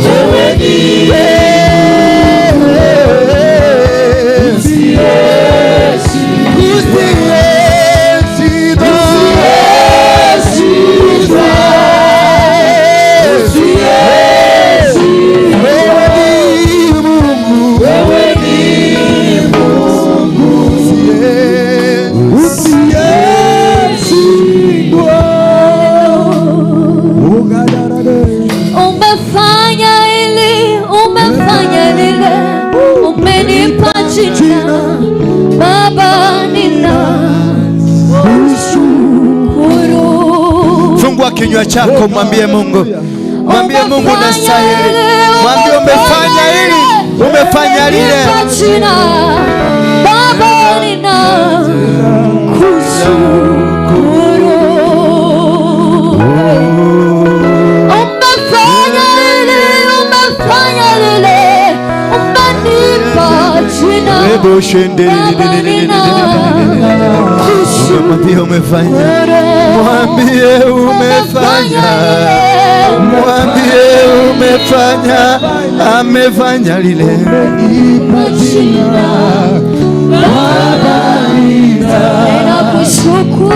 Yako. Wewe ni Usiyeshindwa. Usiyeshindwa. Usiyeshindwa. Wewe ni Mungu. Wewe ni Mungu. Usiyeshindwa. Umefanya hili, umefanya lile, umenipa jina. Baba, ninakushukuru. Fungua kinywa chako, mwambie Mungu, mwambie Mungu unastahili, mwambie umefanya hili, umefanya lile. Umenipa jina. Baba, ninakushukuru. Umefanya hili, umefanya lile, umenipa jina. Hebu ushinde. Baba, ninakushukuru. Mwambie umefanya, mwambie umefanya, mwambie umefanya, amefanya lile. Jina. Baba, ninakushukuru.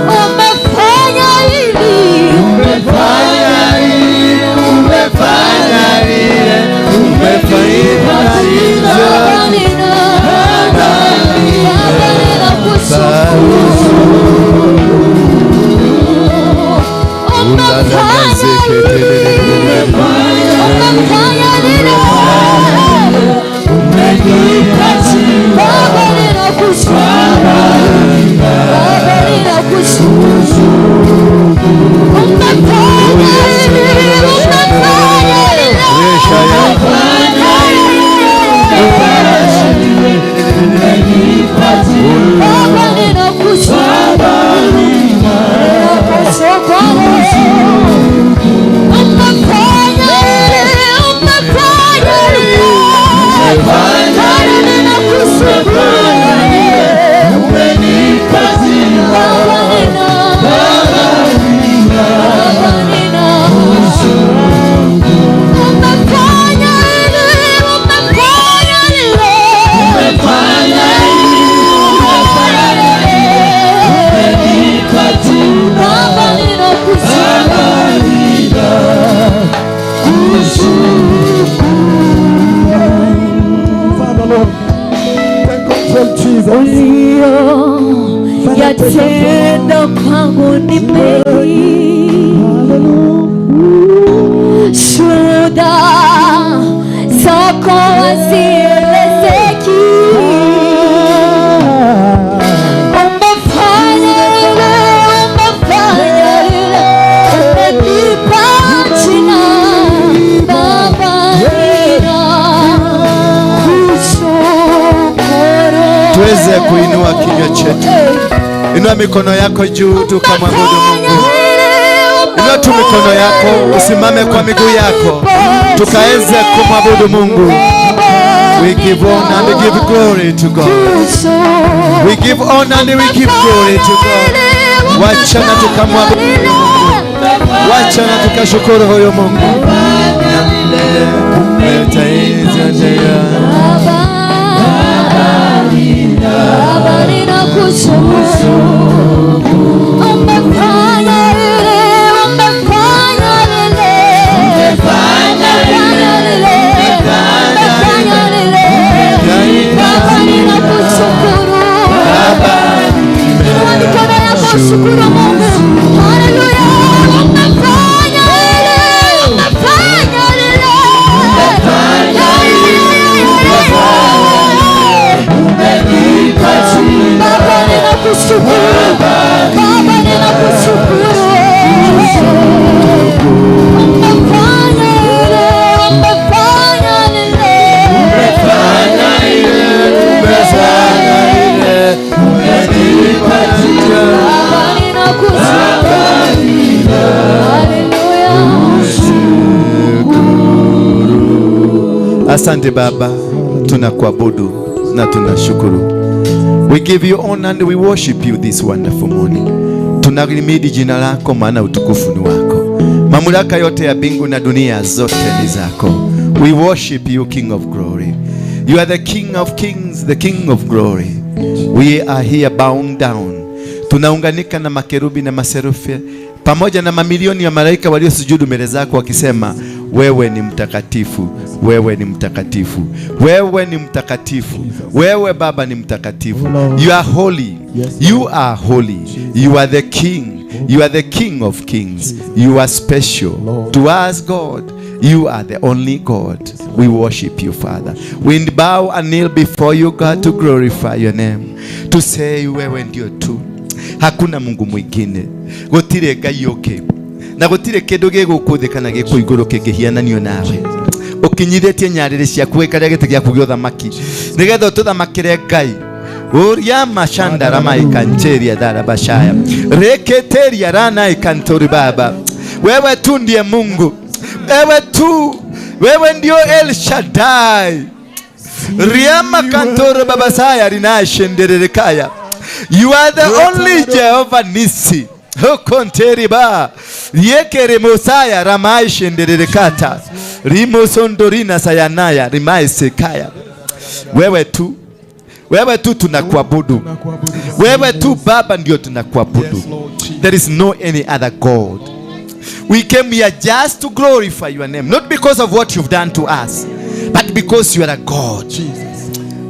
Umefanya hili, Umefanya hili, umefanya lile, umefanya Baba, Baba, ninakushukuru. Umefanya hili, umefanya lile. Baba, ninakushukuru. Baba, ninakushukuru. Umefanya hili, umefanya lile. Baba, ninakushukuru. Ninakushukuru. Umefanya hili, umefanya lile. Baba, ninakushukuru. Baba, Baba, umefanya hili, umefanya lile. Umefanya lile. Baba, ninakushukuru. Father Lord, take control, Jesus. Uliyoyatenda kwangu ni mengi, shuhuda zako hazielezeki. Umefanya lile, umefanya lile, umenipa jina. Baba, ninakushukuru. Tuweze kuinua kinywa chetu. Inua mikono yako juu tukamwabudu Mungu. Inua tu mikono yako, usimame kwa miguu yako, tukaweze kumwabudu Mungu. We give honor and we give glory to God. We give honor and we give glory to God. Wacha na tukamwabudu Mungu. Wacha na tukashukuru huyo Mungu. Baba, Baba, ninakushukuru. Umefanya lile, umefanya lile. Umefanya lile, umefanya lile. Baba, ninakushukuru. Inua mikono yako, shukuru Mungu. Haleluya. Umefanya lile, umefanya lile. Baba, ninakushukuru. Baba, ninakushukuru. Umefanya lile, umefanya lile. Umefanya lile, umenipa jina. Baba, ninakushukuru. Haleluya. Asante Baba, tunakuabudu na tunashukuru. We give you honor and we worship you this wonderful morning. Tuna Tunalimidi jina lako, maana utukufu ni wako. Mamlaka yote ya mbingu na dunia zote ni zako. We worship you, King of Glory. You are the King of Kings, the King of Glory. We are here bowing down. Tunaunganika na makerubi na maserufi pamoja na mamilioni ya malaika waliosujudu mbele zako wakisema, wewe ni mtakatifu, wewe ni mtakatifu, wewe ni mtakatifu, wewe Baba ni mtakatifu. You are holy, you are holy, you are the King, you are the King of Kings, you are special to us, God. You are the only God. We worship you, Father. We bow and kneel before you, God, to glorify your name, to say wewe ndio tu, hakuna Mungu mwingine, gutire Ngai ũngĩ, na gutire kindu gĩgũkũ thĩ kana gĩkũ igũrũ kĩngĩhiananio nawe. Ũkinyithĩtie nyarĩrĩ ciaku gĩikaria gĩtĩ gĩaku gĩa ũthamaki, nĩgetha ũtũthamakĩre Ngai. Uria mashandara maikancheria darabashaya reketeria rana ikantori. Baba, wewe tu ndiye Mungu, wewe tu, wewe ndio El Shaddai. Riama kantoro babasaya rinashendererekaya. You are the only Jehovah Nisi. Hokonteriba yekere Mosaya ramai shendererekata rimosondorina sayanaya rimai sekaya. Wewe tu, wewe tu tunakuabudu. Wewe tu Baba ndio tunakuabudu. There is no any other God. We came here just to glorify your name, not because of what you've done to us, but because you are a God. Jesus.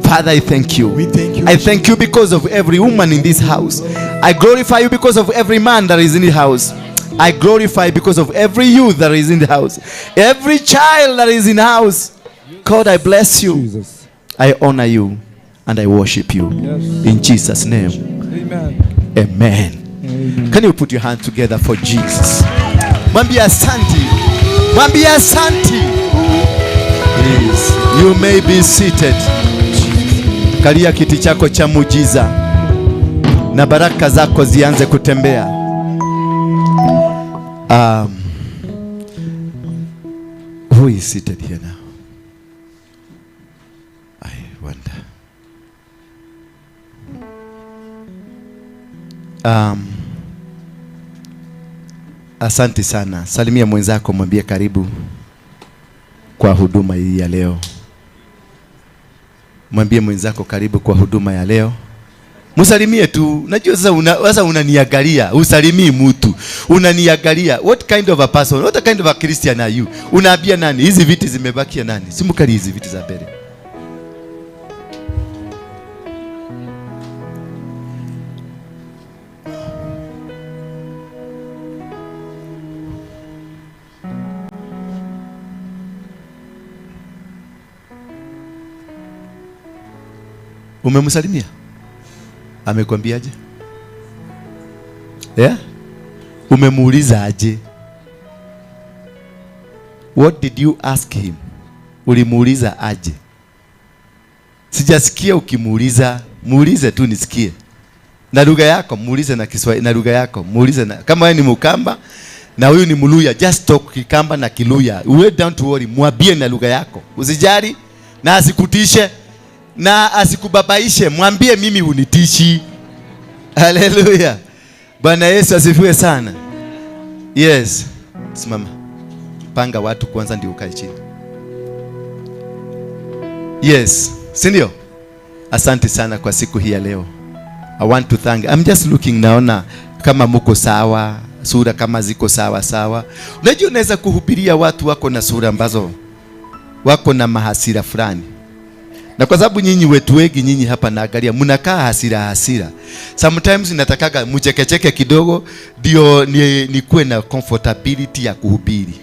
Father, I thank you. We thank you. I thank you because of every woman in this house. I glorify you because of every man that is in the house. I glorify because of every youth that is in the house, every child that is in the house. God, I bless you. Jesus. I honor you and I worship you. Yes. In Jesus' name. Amen. Amen. Amen. Can you put your hand together for Jesus? Mwambie asante. Mwambie asante. Please, you may be seated. Kalia kiti chako cha muujiza na baraka zako zianze kutembea. Who is seated here now? I wonder. Asante sana. Salimia mwenzako, mwambie karibu kwa huduma hii ya leo. Mwambie mwenzako karibu kwa huduma ya leo. Msalimie tu. Najua sasa unaniangalia, usalimii mtu. Unaniangalia. What kind of a person? What kind of a Christian are you? Unaambia nani? Hizi viti zimebakia nani? Simkali hizi viti za mbele. Umemsalimia? Amekwambiaje? Yeah? Umemuuliza aje? What did you ask him? Ulimuuliza aje? Sijasikia ukimuuliza. Muulize tu nisikie. Na lugha yako, muulize na Kiswahili, na lugha yako, muulize na kama wewe ni Mkamba na huyu ni Mluya, just talk Kikamba na Kiluya. We don't worry, mwambie na lugha yako. Usijali na asikutishe na asikubabaishe, mwambie mimi hunitishi. Haleluya. Bwana Yesu asifiwe sana. Yes. Simama. Panga watu kwanza ndio ukae chini. Yes. Si ndio? Asante sana kwa siku hii ya leo. I want to thank. I'm just looking, naona kama muko sawa, sura kama ziko sawa sawa. Unajua unaweza kuhubiria watu wako na sura ambazo wako na mahasira fulani. Na kwa sababu nyinyi wetu wengi nyinyi hapa naangalia mnakaa hasira hasira. Sometimes natakaga mchekecheke kidogo ndio nikuwe na comfortability ya kuhubiri.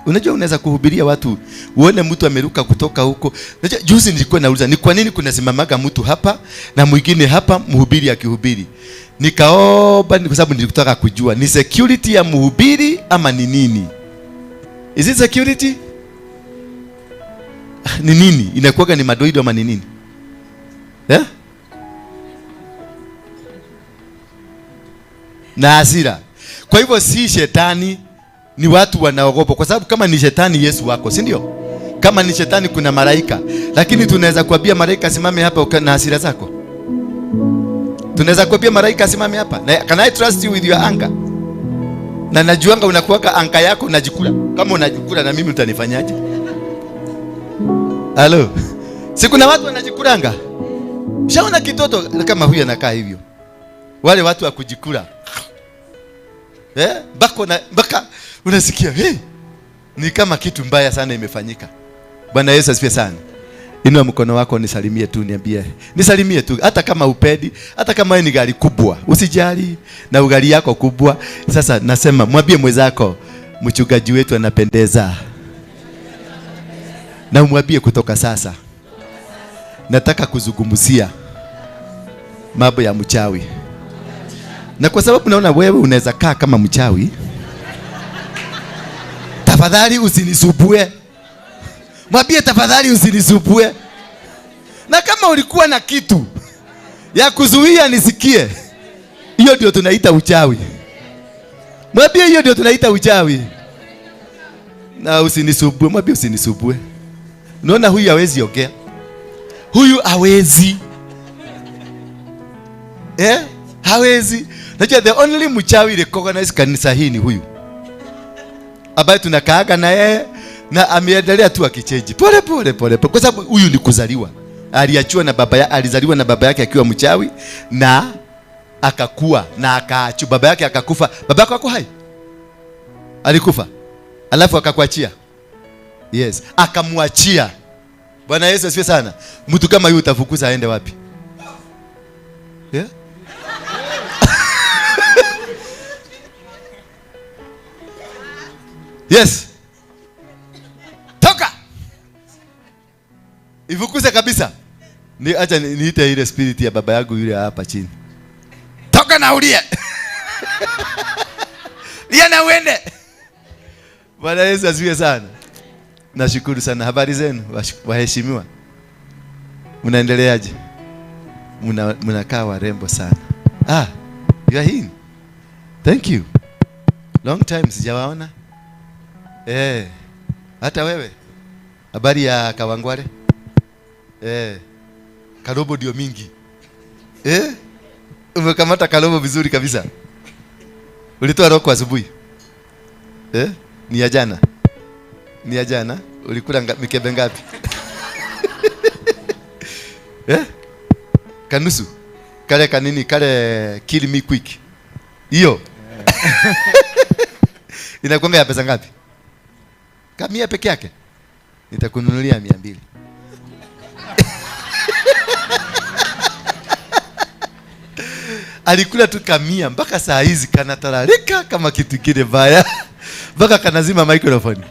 Unajua unaweza kuhubiria watu uone mtu ameruka kutoka huko. Unajua juzi nilikuwa nauliza ni kwa nini kunasimamaga mtu hapa na mwingine hapa mhubiri akihubiri. Nikaomba kwa sababu nilitaka kujua ni security ya mhubiri ama ni nini? Is it security? Ni nini? Inakuwaga ni madoido ama ni nini? Eh? Na hasira. Kwa hivyo si shetani, ni watu wanaogopa. Kwa sababu kama ni shetani Yesu wako, si ndio? Kama ni shetani kuna malaika. Lakini tunaweza kuambia malaika simame hapa na hasira zako. Tunaweza kuambia malaika asimame hapa. Na can I trust you with your anger? Na najuanga unakuwaka anka yako unajikula. Kama unajikula na mimi utanifanyaje? Halo. Si kuna watu wanajikulanga? Shaona kitoto kama huyu anakaa hivyo. Wale watu wa kujikula. Mpaka unasikia, hey, ni kama kitu mbaya sana imefanyika. Bwana Yesu asifiwe sana. Inua mkono wako nisalimie tu, niambie. Nisalimie tu hata kama upedi, hata kama ni gari kubwa. Usijali na gari yako kubwa. Sasa nasema mwambie mwenzako, mchungaji wetu anapendeza. Na umwambie kutoka sasa nataka kuzungumzia mambo ya mchawi. Na kwa sababu naona wewe unaweza kaa kama mchawi, tafadhali usinisubue. Mwambie tafadhali usinisubue. Na kama ulikuwa na kitu ya kuzuia nisikie, hiyo ndio tunaita uchawi. Mwambie hiyo ndio tunaita uchawi. Na usinisubue, mwambie usinisubue. Unaona huyu hawezi ongea. Huyu hawezi. Hawezi. Najua the only mchawi recognize kanisa hii ni huyu. Ambaye tunakaaga na yeye na ameendelea tu akichange. Pole pole pole. Kwa sababu huyu ni kuzaliwa. Aliachiwa na baba yake, alizaliwa na baba yake akiwa mchawi na akakua na akaachu. Baba yake akakufa. Baba yako ako hai? Alikufa. Alafu akakuachia. Yes, akamwachia. Bwana Yesu asifiwe sana. Mtu kama huyu utafukuza aende wapi? Yeah? Yes. Toka. Ifukuze kabisa. Ni acha niite ile spirit ya baba yangu yule hapa chini. Toka na ulie. Lia na uende. Bwana Yesu asifiwe sana. Nashukuru sana. Habari zenu waheshimiwa. Mnaendeleaje? Mnakaa warembo sana. Ah, you are in. Thank you. Long time sijawaona. Hata wewe. Habari ya Kawangware? Karobo ndio mingi. Umekamata karobo vizuri kabisa. Ulitoa roko asubuhi? Ni ya jana. Ni ya jana. Ulikula mikebe ngapi? Kanusu. Kale kanini, kale kill me quick. Hiyo. Inakuanga ya pesa ngapi? Kamia peke yake. Nitakununulia 200. Alikula tu kamia mpaka saa hizi kanatararika kama kitu kile baya. Mpaka kanazima microphone.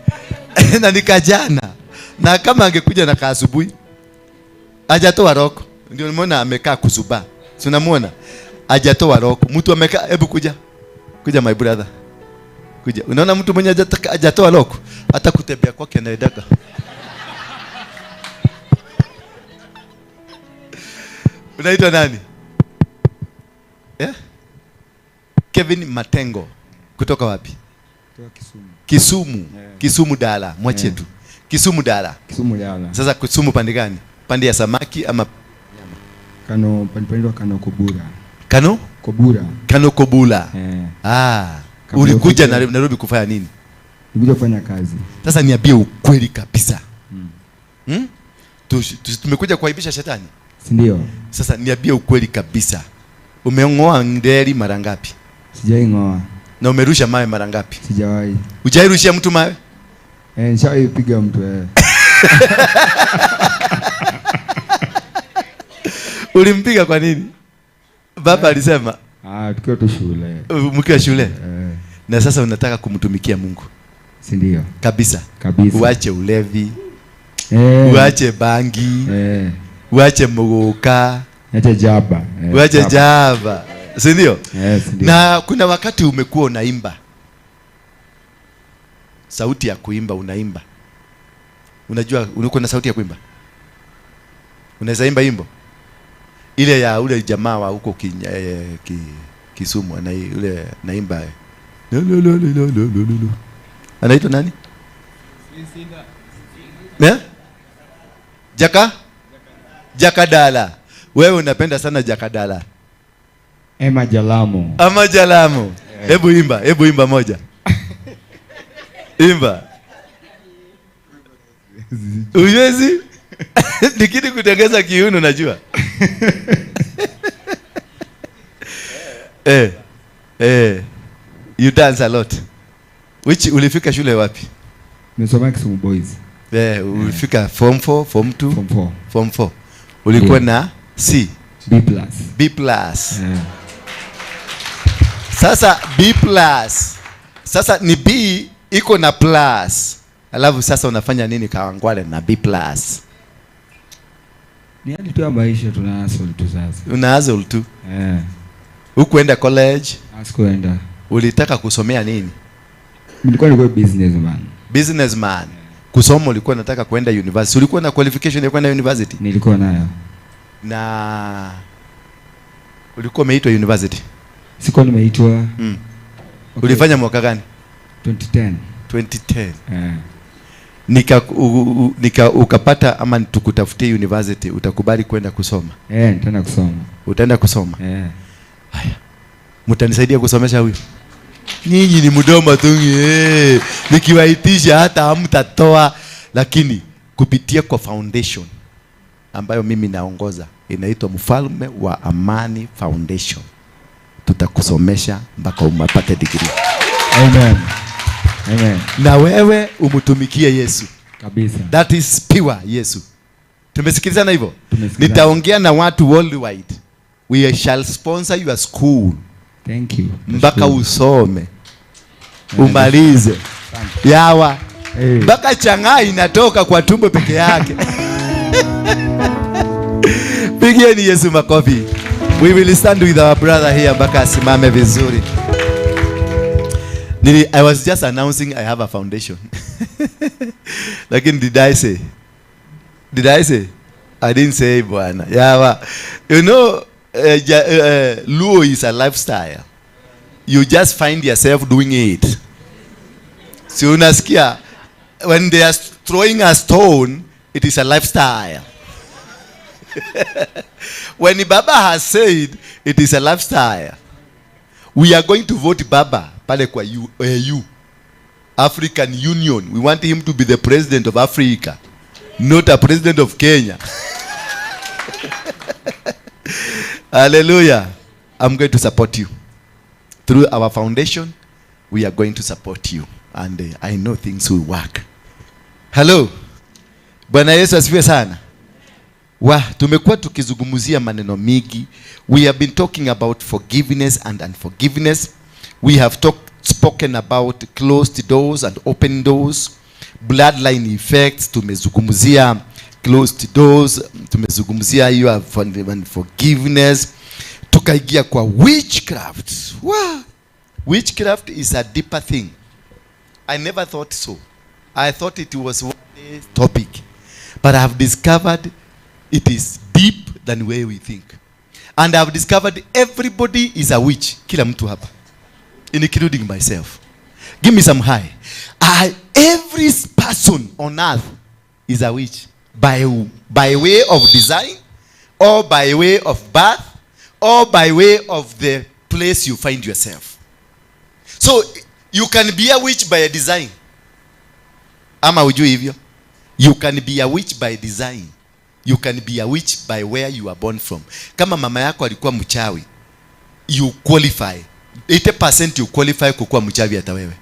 Na nikajana. Na kama angekuja na kaasubuhi hajatoa roko. Ndio nimeona amekaa kuzuba. Si unamuona? Hajatoa roko. Mtu amekaa, hebu kuja. Kuja my brother. Kuja. Unaona mtu mwenye hajatoa roko, hata kutembea kwake anaendaka. Unaitwa nani? Kevin Matengo. Kutoka wapi? Kutoka Kisumu. Kisumu. Yeah. Kisumu Dala, mwache tu. Kisumu Dala. Kisumu Dala. Sasa Kisumu pande gani? Pande ya samaki ama nyama? Kano pande Kano Kobura. Kano? Kobura. Kano Kobula. Yeah. Ah, ulikuja Nairobi kufanya nini? Nilikuja kufanya kazi. Sasa niambie ukweli kabisa. Tumekuja kuaibisha shetani? Si ndio? Sasa niambie ukweli kabisa. Umengoa nderi mara ngapi? Sijaingoa. Na umerusha mawe mara ngapi? Sijawahi. Hujairushia mtu mawe? Nishawahi piga mtu Ulimpiga kwa nini? Baba alisema? Tukiwa tu shule. Mkiwa shule? Na sasa unataka kumtumikia Mungu? Si ndio? Kabisa. Kabisa. Uache ulevi. Uache bangi. Uache muguka. Uache jaba. Uache jaba. Si ndio? Yes, ndio. Na kuna wakati umekuwa unaimba. Sauti ya kuimba unaimba. Unajua uko na sauti ya kuimba? Unaweza imba imbo? Ile ya ule jamaa wa huko Kisumu ana ule naimba. Anaitwa nani? Jaka? Jakadala. Wewe unapenda sana Jakadala. Emma Jalamo. Ama Jalamo. Hebu imba, hebu imba moja. Imba. Uwezi? Ni kitu kutengeza kiuno najua. You dance a lot. Which ulifika shule wapi? Nimesoma Kisumu Boys. Ulifika form 4, form 2? Form 4. Form 4. Ulikuwa na C. B+. B+. Sasa B+. Sasa ni B iko na plus. Alafu sasa unafanya nini Kawangware na B+? Ni hali tu ya maisha, tuna hustle tu sasa. Una hustle tu. Hukuenda college? Sikuenda. Ulitaka kusomea nini? Nilikuwa businessman. Businessman. Kusoma ulikuwa unataka kwenda university. Ulikuwa na qualification ya kwenda university? Nilikuwa nayo. Na ulikuwa umeitwa university? Sikuwa nimeitwa. Okay. Ulifanya mwaka gani? 2010. 2010. Nika ukapata ama tukutafutie university, utakubali kwenda kusoma? Nitaenda kusoma. Utaenda kusoma? Haya. Mtanisaidia kusomesha huyu? Nyinyi ni mdomo tu. Nikiwaitisha hata hamtatoa, lakini kupitia kwa foundation ambayo mimi naongoza inaitwa Mfalme wa Amani Foundation, tutakusomesha mpaka umapate degree. Amen. Amen. Na wewe umtumikie Yesu. Kabisa. That is pure Yesu. Tumesikilizana hivyo? Nitaongea na watu worldwide. We shall sponsor your school. Thank you. Mpaka usome. Umalize. Yawa. Mpaka changaa inatoka kwa tumbo peke yake. Pigieni Yesu makofi. We will stand with our brother here mpaka asimame vizuri. I was just announcing I have a foundation. Lakini did I say? Did I say? I didn't say bwana. Yawa. You know, Luo is a lifestyle. You just find yourself doing it. Si unasikia, when they are throwing a stone, it is a lifestyle. When Baba has said, it is a lifestyle. We are going to vote Baba pale kwa AU, African Union. We want him to be the president of Africa, not a president of Kenya. Hallelujah. I'm going to support you. Through our foundation, we are going to support you. And I know things will work. Hello. Bwana Yesu asifiwe sana. Tumekuwa tukizungumzia maneno mingi. We have been talking about forgiveness and unforgiveness. We have spoken about closed doors and open doors. Bloodline effects. Tumezungumzia closed doors. Tumezungumzia hiyo unforgiveness. Tukaingia kwa witchcraft. Wow. Witchcraft is a deeper thing. I never thought so. I thought it was one topic. But I have discovered it is deep than where we think. And I have discovered everybody is a witch. Kila mtu hapa. Including myself. Give me some high. Every person on earth is a witch. By way of design, or by way of birth, or by way of the place you find yourself. So, you can be a witch by a design. Ama ujui hivyo? You can be a witch by design. You can be a witch by where you are born from. Kama mama yako alikuwa mchawi, you qualify. 80% you qualify kukuwa mchawi hata wewe.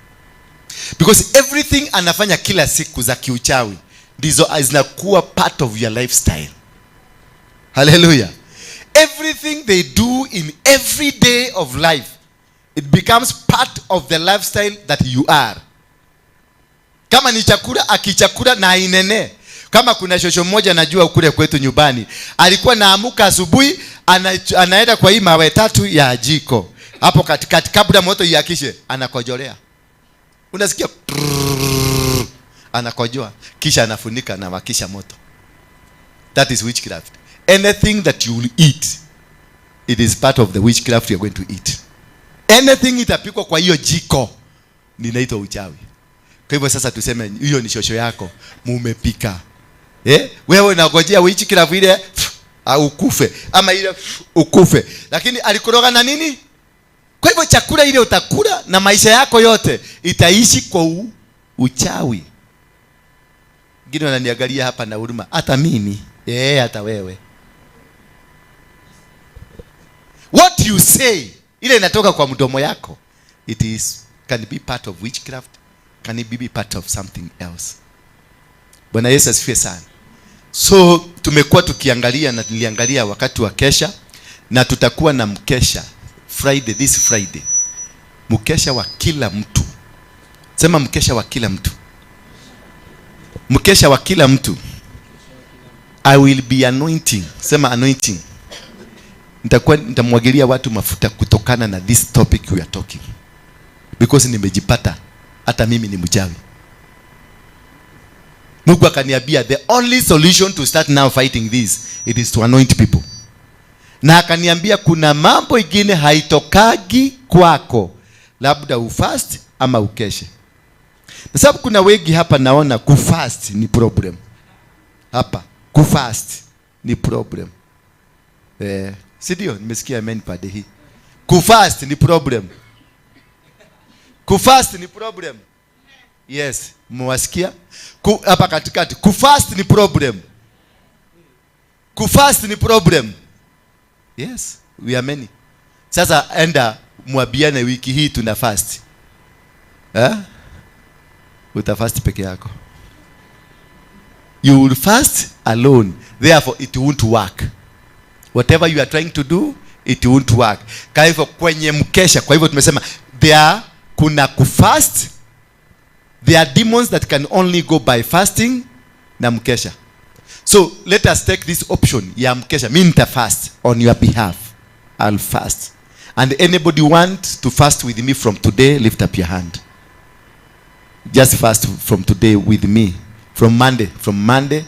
Because everything anafanya kila siku za kiuchawi ndizo zinakuwa part of your lifestyle. Hallelujah. Everything they do in every day of life, it becomes part of the lifestyle that you are. Kama ni chakula, akichakula na inene. Kama kuna shosho mmoja najua kule kwetu nyumbani, alikuwa naamuka asubuhi, anaenda kwa hii mawe tatu ya jiko. Hapo katikati kabla moto iakishe, anakojolea. Unasikia prrrr, anakojoa, kisha anafunika na wakisha moto. That is witchcraft. Anything that you will eat, it is part of the witchcraft you are going to eat. Anything itapikwa kwa hiyo jiko, ninaitwa uchawi. Kwa hivyo sasa tuseme hiyo ni shosho yako, mumepika. Wewe unagojea witchcraft ile Au ukufe ama ile ukufe. Lakini alikoroga na nini? Kwa hivyo chakula ile utakula na maisha yako yote itaishi kwa uchawi. Wengine wananiangalia hapa na huruma, hata mimi, hata wewe. What you say, ile inatoka kwa mdomo yako, it is can be part of witchcraft, can it be part of something else. Bwana Yesu asifiwe sana. So tumekuwa tukiangalia na tuliangalia wakati wa kesha, na tutakuwa na mkesha Friday, this Friday. Mkesha wa kila mtu. Sema mkesha wa kila mtu. Mkesha wa kila mtu. I will be anointing. Sema anointing. Nitamwagilia watu mafuta kutokana na this topic we are talking. Because nimejipata hata mimi ni mchawi. Mungu akaniambia the only solution to start now fighting this, it is to anoint people. Na akaniambia kuna mambo ingine haitokagi kwako, labda ufast ama ukeshe. Na sababu kuna wengi hapa naona kufast ni problem. Hapa kufast ni problem. Si ndio? Nimesikia amen pade hii. Kufast ni problem. Kufast ni problem. Yes, mmewasikia? Hapa katikati kufast ni problem. Kufast ni problem. Yes, we are many. Sasa enda mwambiane wiki hii tuna fast. Utafast peke yako. You will fast alone. Therefore it won't work. Whatever you are trying to do, it won't work. Kwa hivyo kwenye mkesha, kwa hivyo tumesema there kuna kufast. There are demons that can only go by fasting na mkesha. So let us take this option ya mkesha. Mimi nita fast on your behalf. I'll fast. And anybody want to fast with me from today, lift up your hand. Just fast from today with me. From Monday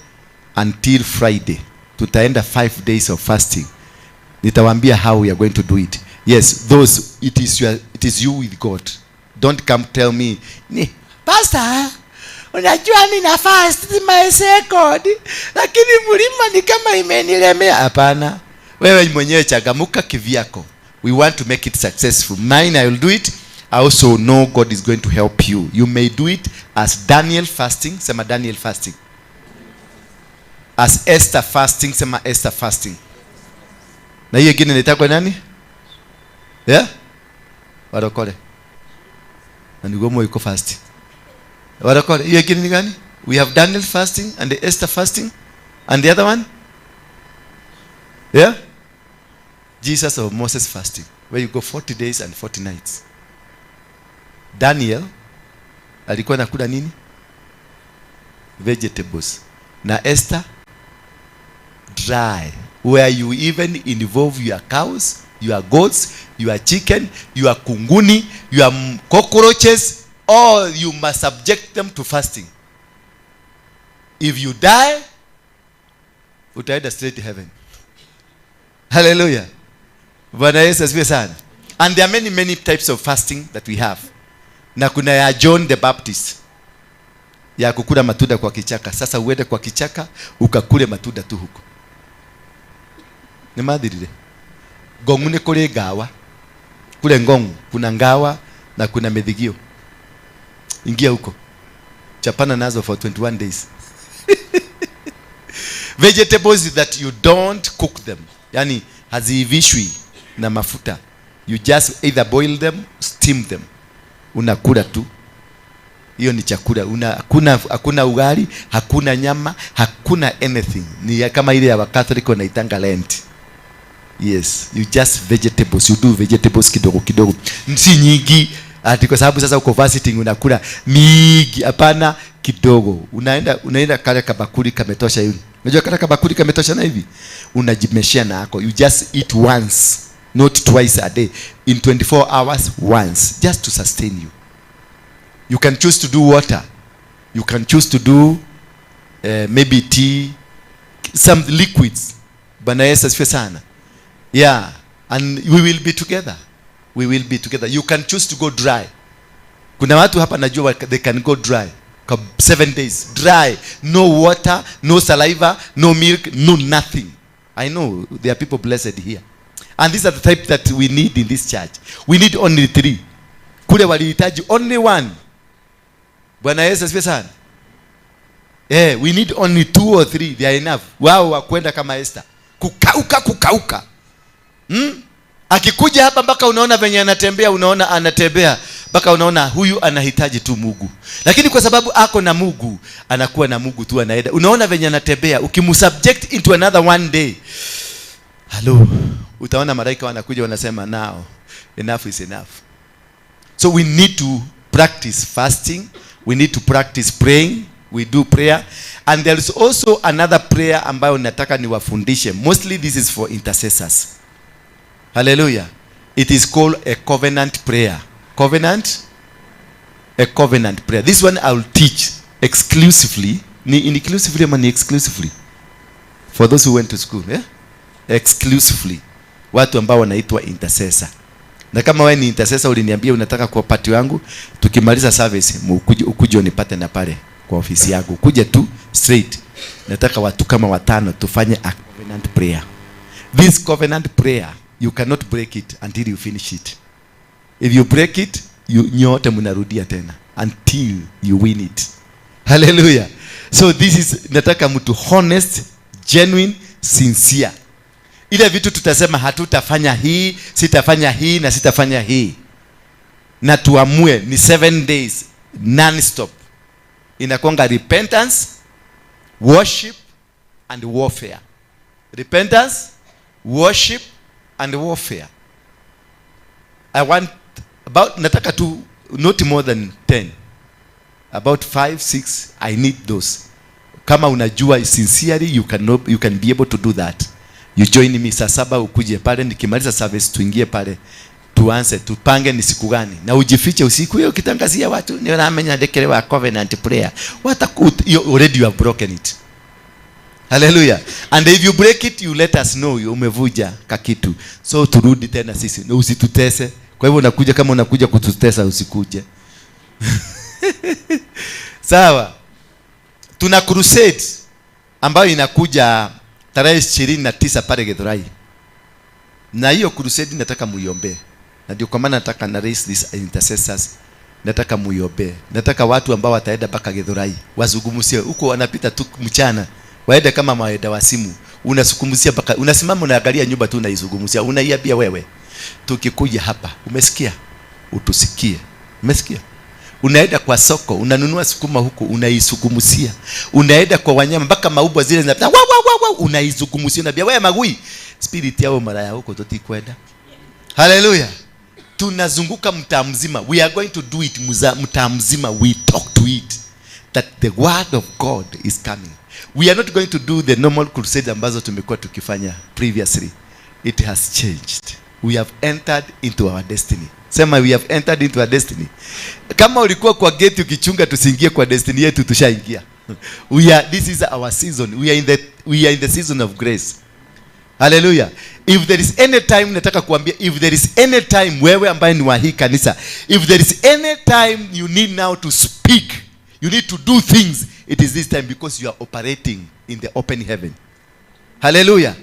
until Friday. Tutaenda 5 days of fasting. Nitawaambia how we are going to do it. Yes, those, it is you with God. Don't come tell me, ni pastor, unajua nina fast my second, lakini mlima ni kama imenilemea. Hapana. Wewe mwenyewe changamuka kivyako. We want to make it successful. Mine, I will do it. I also know God is going to help you. You may do it as Daniel fasting. Sema Daniel fasting. As Esther fasting. Sema Esther fasting. Na hiyo ingine inaitwa nani? Yeah? Warokole. Na niguo iko fast. Warokole. Hiyo ingine ni gani? We have Daniel fasting and the Esther fasting. And the other one? Yeah? Jesus or Moses fasting, where you go 40 days and 40 nights. Daniel alikuwa anakula nini? Vegetables. Na Esther dry, where you even involve your cows, your goats, your chicken, your kunguni, your cockroaches, all you must subject them to fasting. If you die, utaenda straight to heaven. Hallelujah. Bwana Yesu asifiwe sana. And there are many, many types of fasting that we have. Na kuna ya John the Baptist, ya kukula matunda kwa kichaka. Sasa uende kwa kichaka ukakule matunda tu huko. Ni madhirire. Gongu ni kule gawa. Kule ngongu kuna ngawa na kuna medhigio. Ingia huko. Chapana nazo for 21 days. Vegetables that you don't cook them. Yani haziivishwi na mafuta. You just either boil them, steam them. Unakula tu. Hiyo ni chakula. Hakuna ugali, hakuna nyama, hakuna anything. Ni kama ile ya Catholic wanaitanga Lent. Yes, you just vegetables. You do vegetables kidogo kidogo. Si nyingi. Ati kwa sababu sasa uko fasting unakula mingi. Hapana, kidogo. Unaenda kale kabakuli kametosha hivi. Unajua kale kabakuli kametosha na hivi? Unajimeshia na yako. You just eat once, not twice a day. In 24 hours once, just to sustain you. You can choose to do water. You can choose to do maybe tea, some liquids. Bwana Yesu asifiwe sana. Yeah, and we will be together. We will be together. You can choose to go dry. Kuna watu hapa najua they can go dry. 7 days dry, no water, no saliva, no milk, no nothing. I know there are people blessed here. And these are the type that we need in this church. We need only 3. Kule walihitaji only 1. Bwana Yesu asifiwe sana. We need only 2 or 3. They are enough. Wao wa kwenda kama Esther. Kukauka, kukauka. Akikuja hapa mpaka unaona venye anatembea, unaona anatembea mpaka unaona huyu anahitaji tu Mungu. Lakini kwa sababu ako na Mungu, anakuwa na Mungu tu anaenda. Unaona venye anatembea, ukimsubject into another one day. Hello, utaona malaika wanakuja wanasema now enough is enough. So we need to practice fasting, we need to practice praying. We do prayer, and there is also another prayer ambayo nataka niwafundishe. Mostly this is for intercessors. Hallelujah. It is called a covenant prayer. Covenant? A covenant prayer. This one I will teach exclusively. Ni inclusively ama ni exclusively? For those who went to school, yeah? Exclusively. Watu ambao wanaitwa intercessor. Na kama wewe ni intercessor uliniambia unataka kuwa pati wangu, tukimaliza service ukuje unipate na pale kwa ofisi yangu. Kuja tu straight. Nataka watu kama 5 tufanye a covenant prayer. This covenant prayer, you cannot break it until you finish it. If you break it, you nyote mnarudia tena until you win it. Hallelujah. So this is, nataka mtu honest, genuine, sincere. Ile vitu tutasema hatutafanya hii, sitafanya hii na sitafanya hii. Na tuamue ni 7 days non-stop. Inakuanga repentance, worship and warfare. Repentance, worship and warfare. I want about, nataka tu not more than 10. About 5, 6, I need those. Kama unajua sincerely you can be able to do that. You join me saa 7 ukuje pale, nikimaliza service tuingie pale. Tuanze, tupange ni siku gani. Na ujifiche usiku hiyo ukitangazia watu ni ramenya ndekelewa covenant prayer. You already you have broken it. Hallelujah. And if you break it, you let us know you umevuja kakitu. So turudi tena sisi. Na usitutese. Kwa hivyo unakuja, kama unakuja kututesa usikuje. Sawa. Tuna crusade ambayo inakuja tarehe 29 pale Githurai. Na hiyo crusade nataka muiombe. Na ndio kwa maana nataka na raise these intercessors. Nataka muiombe. Nataka watu ambao wataenda mpaka Githurai wazungumzie. Huko wanapita tu mchana. Waende kama maeda wa simu. Unasukumusia mpaka unasimama unaangalia nyumba tu unaizungumzia. Unaiambia wewe, tukikuja hapa, umesikia? Utusikie. Umesikia? Unaenda kwa soko, unanunua sukuma huko, unaisukumusia. Unaenda kwa wanyama mpaka maubwa zile zinapita, wa wa wa wa, unaizungumzia, unaambia wewe magui, spirit yao mara ya huko tutikwenda. Hallelujah. Tunazunguka mtaa mzima. We are going to do it mtaa mzima. We talk to it that the word of God is coming. We are not going to do the normal crusade ambazo tumekuwa tukifanya previously. It has changed. We have entered into our destiny. Sema, we have entered into our destiny. Kama ulikuwa kwa gate ukichunga tusiingie kwa destiny yetu, tushaingia. This is our season. We are in the season of grace. Hallelujah. If there is any time, nataka kuambia, if there is any time wewe ambaye ni wa hii kanisa, if there is any time you need now to speak, you need to do things, it is this time, because you are operating in the open heaven. Hallelujah.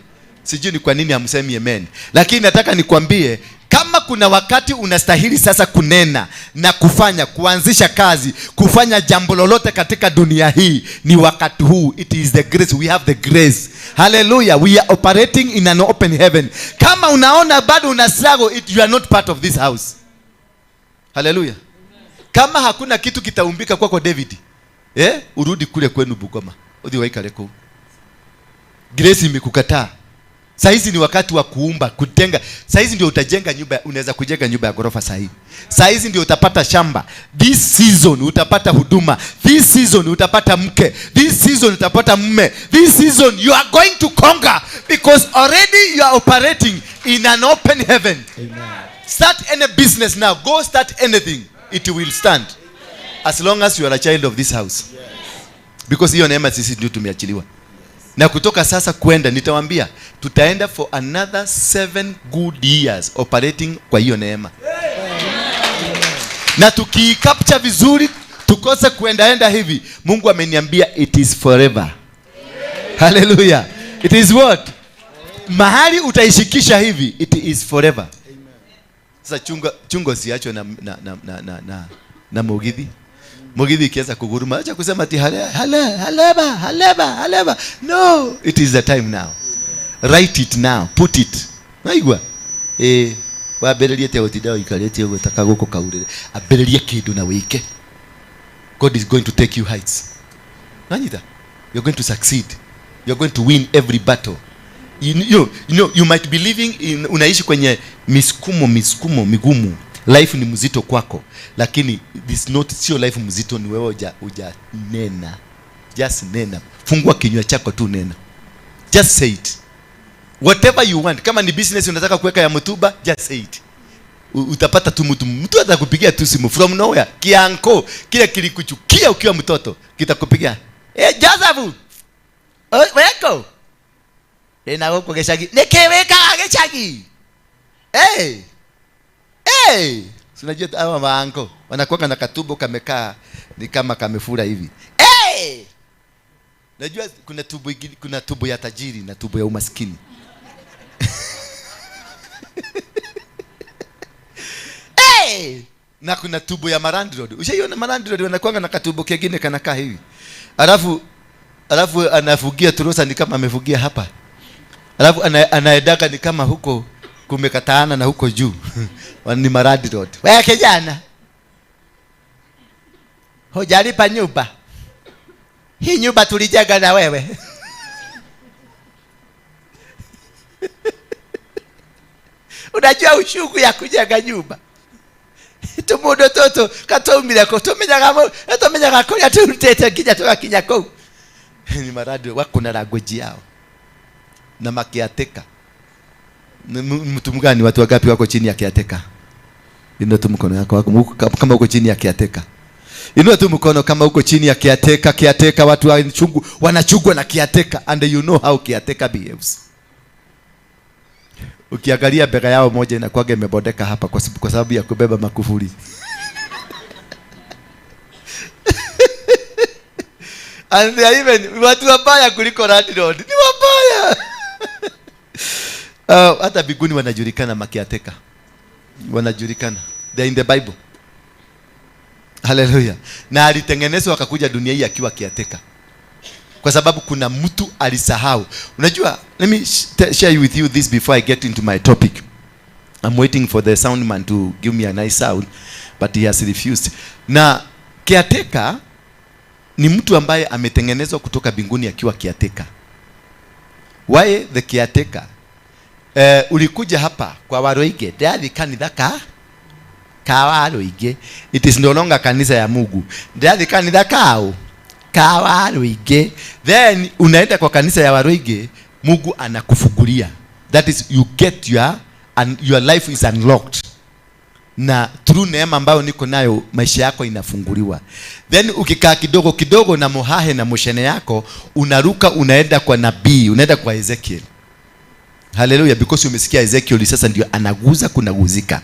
Sijui ni kwa nini hamsemi amen. Lakini nataka nikwambie, kama kuna wakati unastahili sasa kunena na kufanya, kuanzisha kazi, kufanya jambo lolote katika dunia hii, ni wakati huu. It is the grace. We have the grace. Hallelujah. We are operating in an open heaven. Kama unaona bado una struggle, you are not part of this house. Hallelujah. Kama hakuna kitu kitaumbika kwako David, urudi kule kwenu Bugoma. Udi waikale kuu. Grace imekukataa. Saizi ni wakati wa kuumba, kutenga. Saizi ndio utajenga nyumba, unaweza kujenga nyumba ya ghorofa sahi. Saizi ndio utapata shamba. This season utapata huduma. This season utapata mke. This season utapata mume. This season you are going to conquer, because already you are operating in an open heaven. Amen. Start any business now. Go start anything. It will stand. As long as you are a child of this house. Yes. Because hiyo neema sisi ndio tumeachiliwa. Na kutoka sasa kwenda, nitawaambia, tutaenda for another 7 good years operating kwa hiyo neema. Na tukiicapture vizuri, tukose kuendaenda hivi, Mungu ameniambia it is forever. Hallelujah. It is what? Mahali utaishikisha hivi, it is forever. Sasa chunga chunga usiachwe na mugithi. Mugithi ikianza kuguruma, acha kusema ati hale hale haleba haleba haleba. No, it is the time now. Write it now, put it. Naigua? Wambĩrĩrie te gũtinda ũikarĩte ũguo ta kagũkũ kaurĩre. Ambĩrĩrie kĩndũ na wĩke. God is going to take you heights. Nanyita? You're going to succeed. You're going to win every battle. You might be living in, unaishi kwenye misukumo migumu. Life ni mzito kwako, lakini this not, sio life mzito, ni wewe huja nena. Just nena. Fungua kinywa chako tu, nena. Just say it. Whatever you want. Kama ni business unataka kuweka ya mtuba, just say it. Utapata tu mtu, mtu atakupigia tu simu from nowhere. Kianko kile kilikuchukia ukiwa mtoto kitakupigia. Joseph. Weko. Na huko gecagi. Nikiweka gecagi. Si unajua hawa maanko wanakuwa na katumbo kamekaa ni kama kamefura hivi. Najua kuna tumbo ingine, kuna tumbo ya tajiri na tumbo ya umaskini. Na kuna tumbo ya malandlord. Ushaiona malandlord wanakuwa na katumbo kingine kanakaa hivi. Alafu anafugia turosa ni kama amefugia hapa. Alafu anaedaga ni kama huko kumekataana na huko juu. Ni malandlord. Wewe kijana, hujalipa nyumba. Hii nyumba tulijenga na wewe. Unajua ushuku ya kujenga nyumba. Tumundo toto kataumire ko tumenyaga kuria turutete nginya tugakinya kuu. Ni malandlord wako na language yao. Na makiateka. Mtu mgani, watu wangapi wako chini ya kiateka? Inua tu mkono yako kama uko chini ya kiateka. Inua tu mkono kama uko chini ya kiateka. Kiateka, watu wanachungwa na kiateka, and you know how kiateka behaves. Ukiangalia bega yao moja inakuwa imebondeka hapa kwa sababu ya kubeba makufuri. And they are even watu wabaya kuliko landlord. Ni wabaya. Hata biguni wanajulikana makiateka. Wanajulikana. They are in the Bible. Hallelujah. Na alitengenezwa akakuja dunia hii akiwa kiateka. Kwa sababu kuna mtu alisahau. Unajua, let me share with you this before I get into my topic. I'm waiting for the sound man to give me a nice sound, but he has refused. Na kiateka ni mtu ambaye ametengenezwa kutoka mbinguni akiwa kiateka. Why the kiateka? Ulikuja hapa kwa Waroige, ndathi kanitha ka Waroige. It is no longer kanisa ya Mungu. Ndathi kanitha ka Waroige. Then unaenda kwa kanisa ya Waroige, Mungu anakufungulia. That is, you get your, and your life is unlocked. Na through neema ambayo niko nayo, maisha yako inafunguliwa. Then ukikaa kidogo kidogo na muhahe na mushene yako, unaruka unaenda kwa nabii, unaenda kwa Ezekiel. Hallelujah, because umesikia Ezekiel sasa ndio anaguza kunaguzika.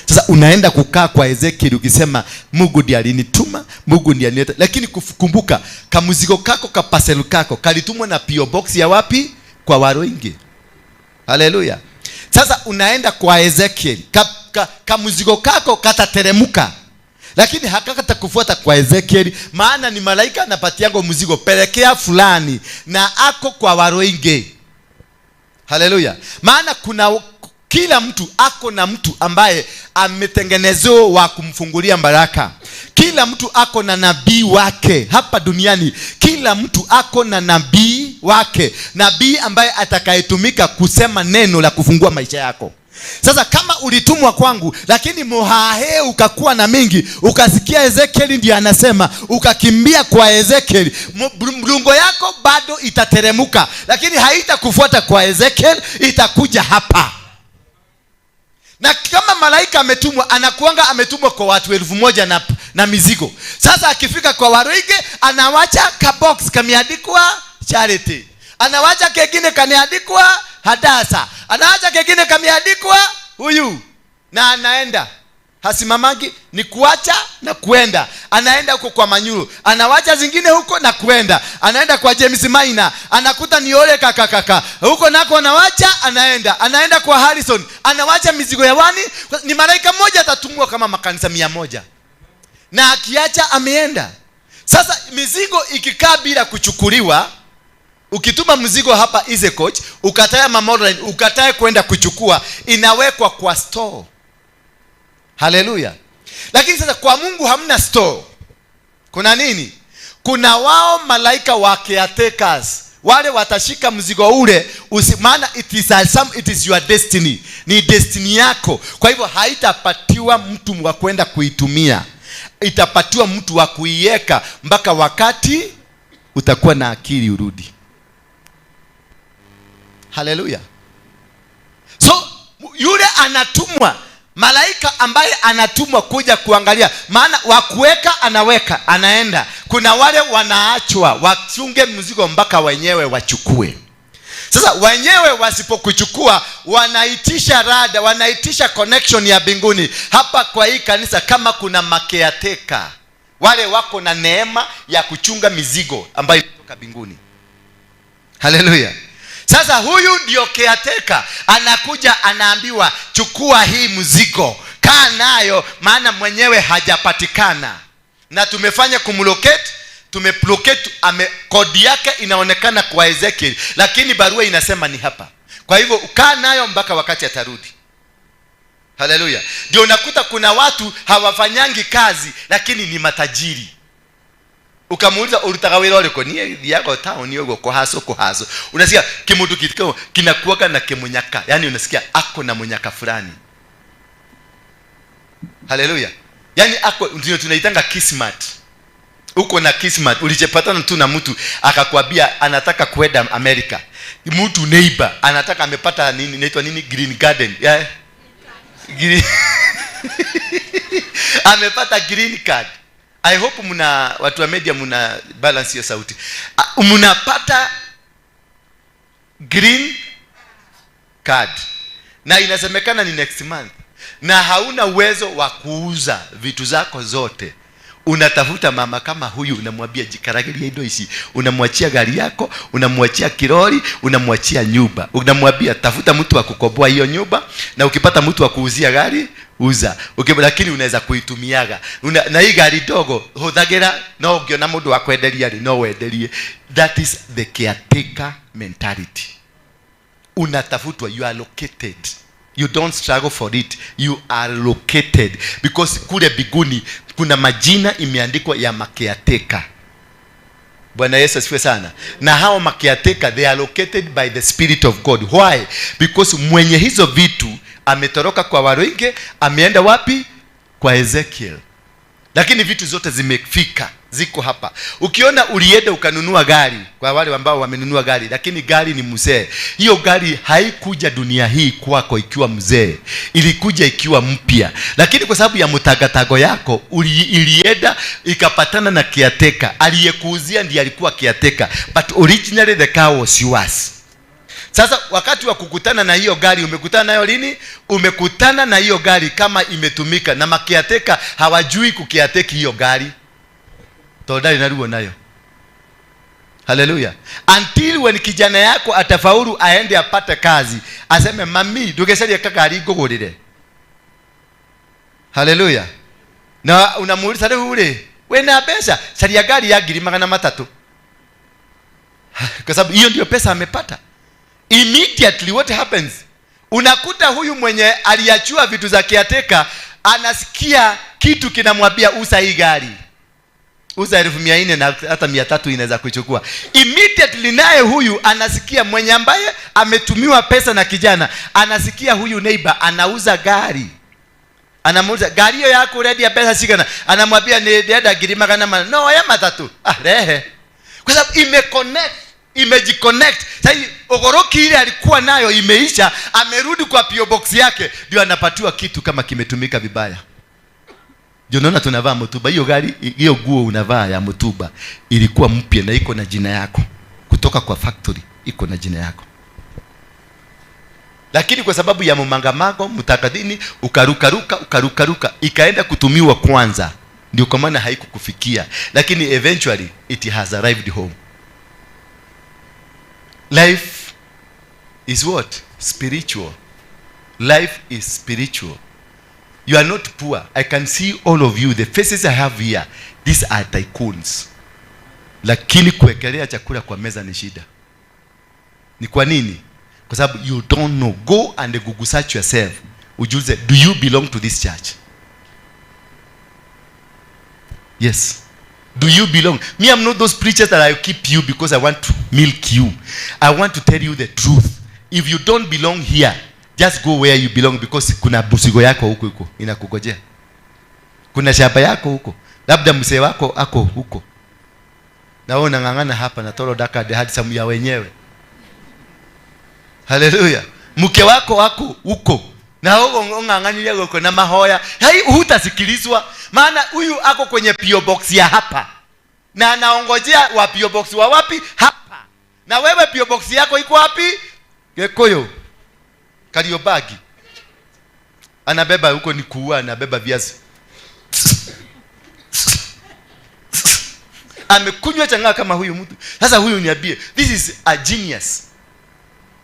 Sasa unaenda kukaa kwa Ezekiel ukisema Mungu ndiye alinituma, Mungu ndiye alinileta. Lakini kumbuka kamuzigo kako kapaselu kako kalitumwa na P.O. Box ya wapi? Kwa Waroinge. Hallelujah. Sasa unaenda kwa Ezekiel, kamuzigo kako katateremuka. Lakini hakakatakufuata kwa Ezekiel, maana ni malaika anapatiango mzigo, pelekea fulani na ako kwa Waroinge. Hallelujah. Maana kuna kila mtu ako na mtu ambaye ametengenezewa wa kumfungulia baraka. Kila mtu ako na nabii wake hapa duniani. Kila mtu ako na nabii wake, nabii ambaye atakayetumika kusema neno la kufungua maisha yako. Sasa kama ulitumwa kwangu lakini muhahe ukakuwa na mingi, ukasikia Ezekiel ndiye anasema, ukakimbia kwa Ezekiel, mrungo yako bado itateremuka, lakini haitakufuata kwa Ezekiel, itakuja hapa. Na kama malaika ametumwa, anakuanga ametumwa kwa watu 1000 na mizigo. Sasa akifika kwa Waroige, anawacha ka box kameandikwa Charity, anawacha kengine kameandikwa Hadasa, anawacha kengine kameandikwa huyu, na anaenda. Hasimamagi, ni kuacha na kuenda. Anaenda huko kwa Manyuru, anawacha zingine huko na kuenda. Anaenda kwa James Maina, anakuta ni ole kakakaka huko nako anawacha, anaenda. Anaenda kwa Harrison, anawacha mizigo ya wani. Ni malaika mmoja atatumwa kama makanisa 100, na akiacha ameenda. Sasa mizigo ikikaa bila kuchukuliwa, ukituma mzigo hapa Easy Coach, ukatae Mamodline, ukatae kwenda kuchukua, inawekwa kwa store. Haleluya. Lakini sasa kwa Mungu hamna store. Kuna nini? Kuna wao malaika wa caretakers. Wale watashika mzigo ule, maana it is your destiny. Ni destiny yako. Kwa hivyo haitapatiwa mtu wa kwenda kuitumia. Itapatiwa mtu wa kuiweka mpaka wakati utakuwa na akili urudi. Haleluya. So yule anatumwa, malaika ambaye anatumwa kuja kuangalia, maana wa kuweka anaweka, anaenda. Kuna wale wanaachwa wachunge mzigo mpaka wenyewe wachukue. Sasa wenyewe wasipokuchukua, wanaitisha rada, wanaitisha connection ya mbinguni. Hapa kwa hii kanisa kama kuna makeateka, wale wako na neema ya kuchunga mizigo ambayo inatoka mbinguni. Haleluya. Sasa huyu ndio caretaker, anakuja anaambiwa chukua hii mzigo, kaa nayo, maana mwenyewe hajapatikana. Na tumefanya kumlocate, tumeplocate, kodi yake inaonekana kwa Ezekiel, lakini barua inasema ni hapa. Kwa hivyo kaa nayo mpaka wakati atarudi. Haleluya. Ndio unakuta kuna watu hawafanyangi kazi lakini ni matajiri. Ukamuuliza ulitaka wira uliko, ni yako town yogo kohaso kohaso. Unasikia kimudu kitikao kinakuwaga na kimunyaka. Yaani unasikia ako na munyaka fulani. Haleluya. Yaani ako ndio tunaitanga kismat. Uko na kismat, ulichepatana tu na mtu akakwambia anataka kwenda Amerika. Mtu neighbor anataka, amepata nini inaitwa nini, green garden. Yeah. Green. Amepata green card. I hope mna watu wa media mna balance hiyo sauti. Mnapata green card. Na inasemekana ni next month. Na hauna uwezo wa kuuza vitu zako zote. Unatafuta mama kama huyu, unamwambia jikaragiria indo ici, unamwachia gari yako, unamwachia kirori, unamwachia nyumba. Unamwambia tafuta mtu wa kukomboa hiyo nyumba, na ukipata mtu wa kuuzia gari uza. Lakini unaweza kuitumiaga. Na hii gari dogo huthagira, no ungiona mundu wa kwenderia ri no wenderie. That is the caretaker mentality. Unatafutwa, you are located. You don't struggle for it. You are located. Because kule biguni kuna majina imeandikwa ya makeateka. Bwana Yesu asifiwe sana. Na hao makeateka, they are located by the Spirit of God. Why? Because mwenye hizo vitu ametoroka kwa Waruinge, ameenda wapi? Kwa Ezekiel. Lakini vitu zote zimefika, ziko hapa. Ukiona ulienda ukanunua gari, kwa wale ambao wamenunua gari, lakini gari ni mzee. Hiyo gari haikuja dunia hii kwako ikiwa mzee. Ilikuja ikiwa mpya. Lakini kwa sababu ya mtagatago yako, ilienda ikapatana na caretaker. Aliyekuuzia ndiye alikuwa caretaker, but originally the car was yours. Sasa wakati wa kukutana na hiyo gari, umekutana nayo lini? Umekutana na hiyo gari kama imetumika, na makiateka hawajui kukiateki hiyo gari. Tondari naruo nayo. Haleluya. Until when kijana yako atafaulu aende apate kazi, aseme mami ndugecarie kagari ngugurire. Haleluya. Na unamuuliza riu ri, wena pesa? Caria gari ya 300,000. Kwa sababu hiyo ndio pesa amepata. Immediately what happens? Unakuta huyu mwenye aliachua vitu za caretaker anasikia kitu kinamwambia uza hii gari. Uza 400,000 na hata 300 inaweza kuichukua. Immediately naye huyu anasikia mwenye ambaye ametumiwa pesa na kijana, anasikia huyu neighbor anauza gari. Anamuuliza gari hiyo yako ready ya pesa sigana? Anamwambia ni dada 400,000. No, haya 300. Ah, rehe. Kwa sababu imeconnect, imejiconnect. Sasa ogoroki ile alikuwa nayo imeisha, amerudi kwa PO box yake, ndio anapatiwa kitu kama kimetumika vibaya. Ndio unaona tunavaa mtuba. Hiyo gari, hiyo guo unavaa ya mtuba ilikuwa mpya na iko na jina yako. Kutoka kwa factory iko na jina yako. Lakini kwa sababu ya mumangamago mtakadini ukarukaruka ukarukaruka ikaenda kutumiwa kwanza, ndio kwa maana haikukufikia, lakini eventually it has arrived home. Life is what? Spiritual. Life is spiritual. You are not poor. I can see all of you, the faces I have here, these are tycoons. Lakini kuwekelea chakula kwa meza ni shida. Ni kwa nini? Kwa sababu you don't know. Go and Google search yourself. Ujuze, do you belong to this church? Yes. Do you belong? Me, I'm not those preachers that I keep you because I want to milk you. I want to tell you the truth. If you don't belong here, just go where you belong, because kuna busigo yako huko huko inakugojea. Kuna shamba yako huko. Labda mzee wako ako huko. Na wewe unang'ang'ana hapa na toro daka hadi samu ya wenyewe. Haleluya. Mke wako ako huko. Na wewe ung'ang'anilia huko na mahoya. Hai, hutasikilizwa. Maana huyu ako kwenye P.O. Box ya hapa. Na anaongojea wa P.O. Box wa wapi? Hapa. Na wewe P.O. Box yako iko wapi? Gekoyo. Kariobagi. Anabeba huko ni kuua, anabeba viazi. Amekunywa chang'aa kama huyu mtu. Sasa huyu niambie, this is a genius.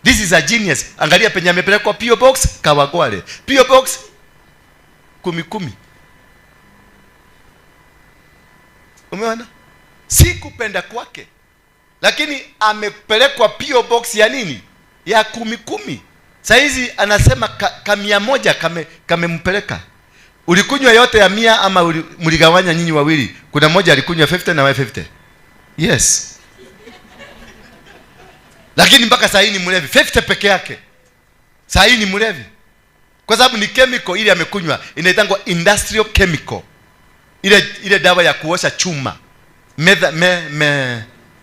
This is a genius. Angalia penye amepelekwa P.O. Box Kawagware. P.O. Box 10-10. Umeona? Si kupenda kwake. Lakini amepelekwa P.O. Box ya nini? Ya 10-10. Saizi anasema ka 100 kamempeleka. Ulikunywa yote ya 100 ama mligawanya nyinyi wawili? Kuna mmoja alikunywa 50 na wewe 50. Yes. Lakini mpaka saa hii ni mlevi. 50 peke yake. Saa hii ni mlevi. Kwa sababu ni chemical ile amekunywa, inaitangwa industrial chemical. Ile dawa ya kuosha chuma.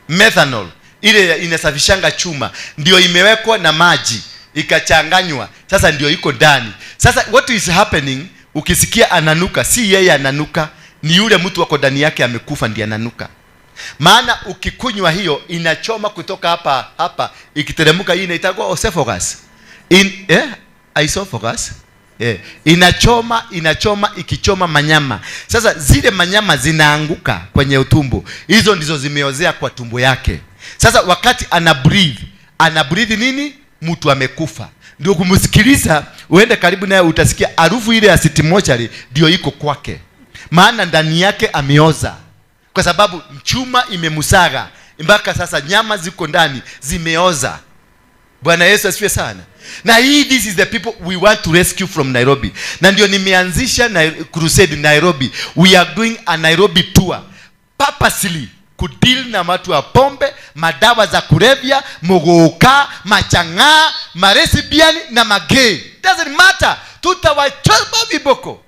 Methanol. Ile inasafishanga chuma. Ndio imewekwa na maji ikachanganywa. Sasa ndio iko ndani. Sasa what is happening, ukisikia ananuka, si yeye ananuka, ni yule mtu wako ndani yake amekufa ndiye ananuka. Maana ukikunywa hiyo inachoma kutoka hapa hapa ikiteremka, hii inaitwa esophagus. Esophagus. Inachoma ikichoma manyama. Sasa zile manyama zinaanguka kwenye utumbo. Hizo ndizo zimeozea kwa tumbo yake. Sasa wakati ana breathe nini? Mtu amekufa. Ndio kumsikiliza, uende karibu naye utasikia harufu ile ya city mortuary ndio iko kwake. Maana ndani yake ameoza. Kwa sababu chuma imemusaga mpaka sasa nyama ziko ndani zimeoza. Bwana Yesu asifiwe sana. Na hii, this is the people we want to rescue from Nairobi. Na ndio nimeanzisha crusade Nairobi. We are doing a Nairobi tour purposely kudeal na watu wa pombe, madawa za kulevya, muguka, machang'aa, maresbian na magay. Doesn't matter. Tutawachapa viboko.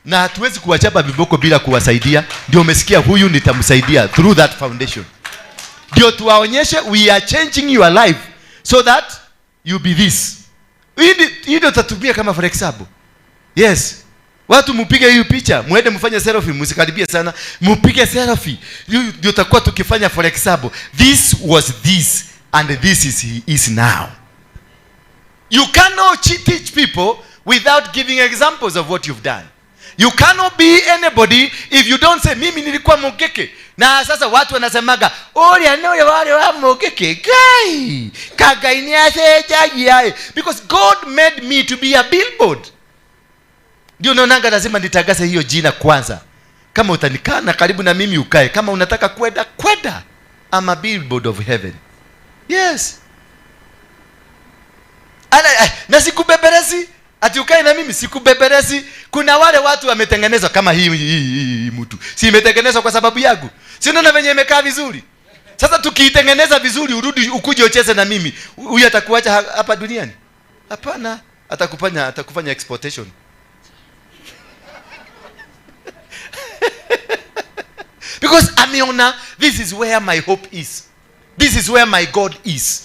Na hatuwezi kuwachapa viboko bila kuwasaidia. Ndio umesikia huyu nitamsaidia through that foundation. Ndio tuwaonyeshe we are changing your life so that you be this. Hii ndio tutatumia kama for example. Yes. Watu mpige hiyo picha, muende mfanye selfie, msikaribie sana, mpige selfie. Ndio tutakuwa tukifanya for example. This was this and this is he is now. You cannot teach people without giving examples of what you've done. You cannot be anybody if you don't say mimi nilikuwa mokeke. Na sasa watu wanasemaga ori anole wale wa mokeke gai kagaini aseja. Because God made me to be a billboard. Ndio naonanga lazima nitagase hiyo jina kwanza. Kama utanikana karibu na mimi ukae. Kama unataka kwenda kwenda. I'm a billboard of heaven. Yes. Na sikubeberezi. Ati ukae na mimi sikubeberezi. Kuna wale watu wametengenezwa kama hii mtu. Si imetengenezwa kwa sababu yangu. Si unaona venye imekaa vizuri. Sasa tukiitengeneza vizuri urudi ukuje ucheze na mimi. Huyu atakuacha hapa duniani? Hapana, atakufanya exportation. Because ameona this is where my hope is. This is where my God is.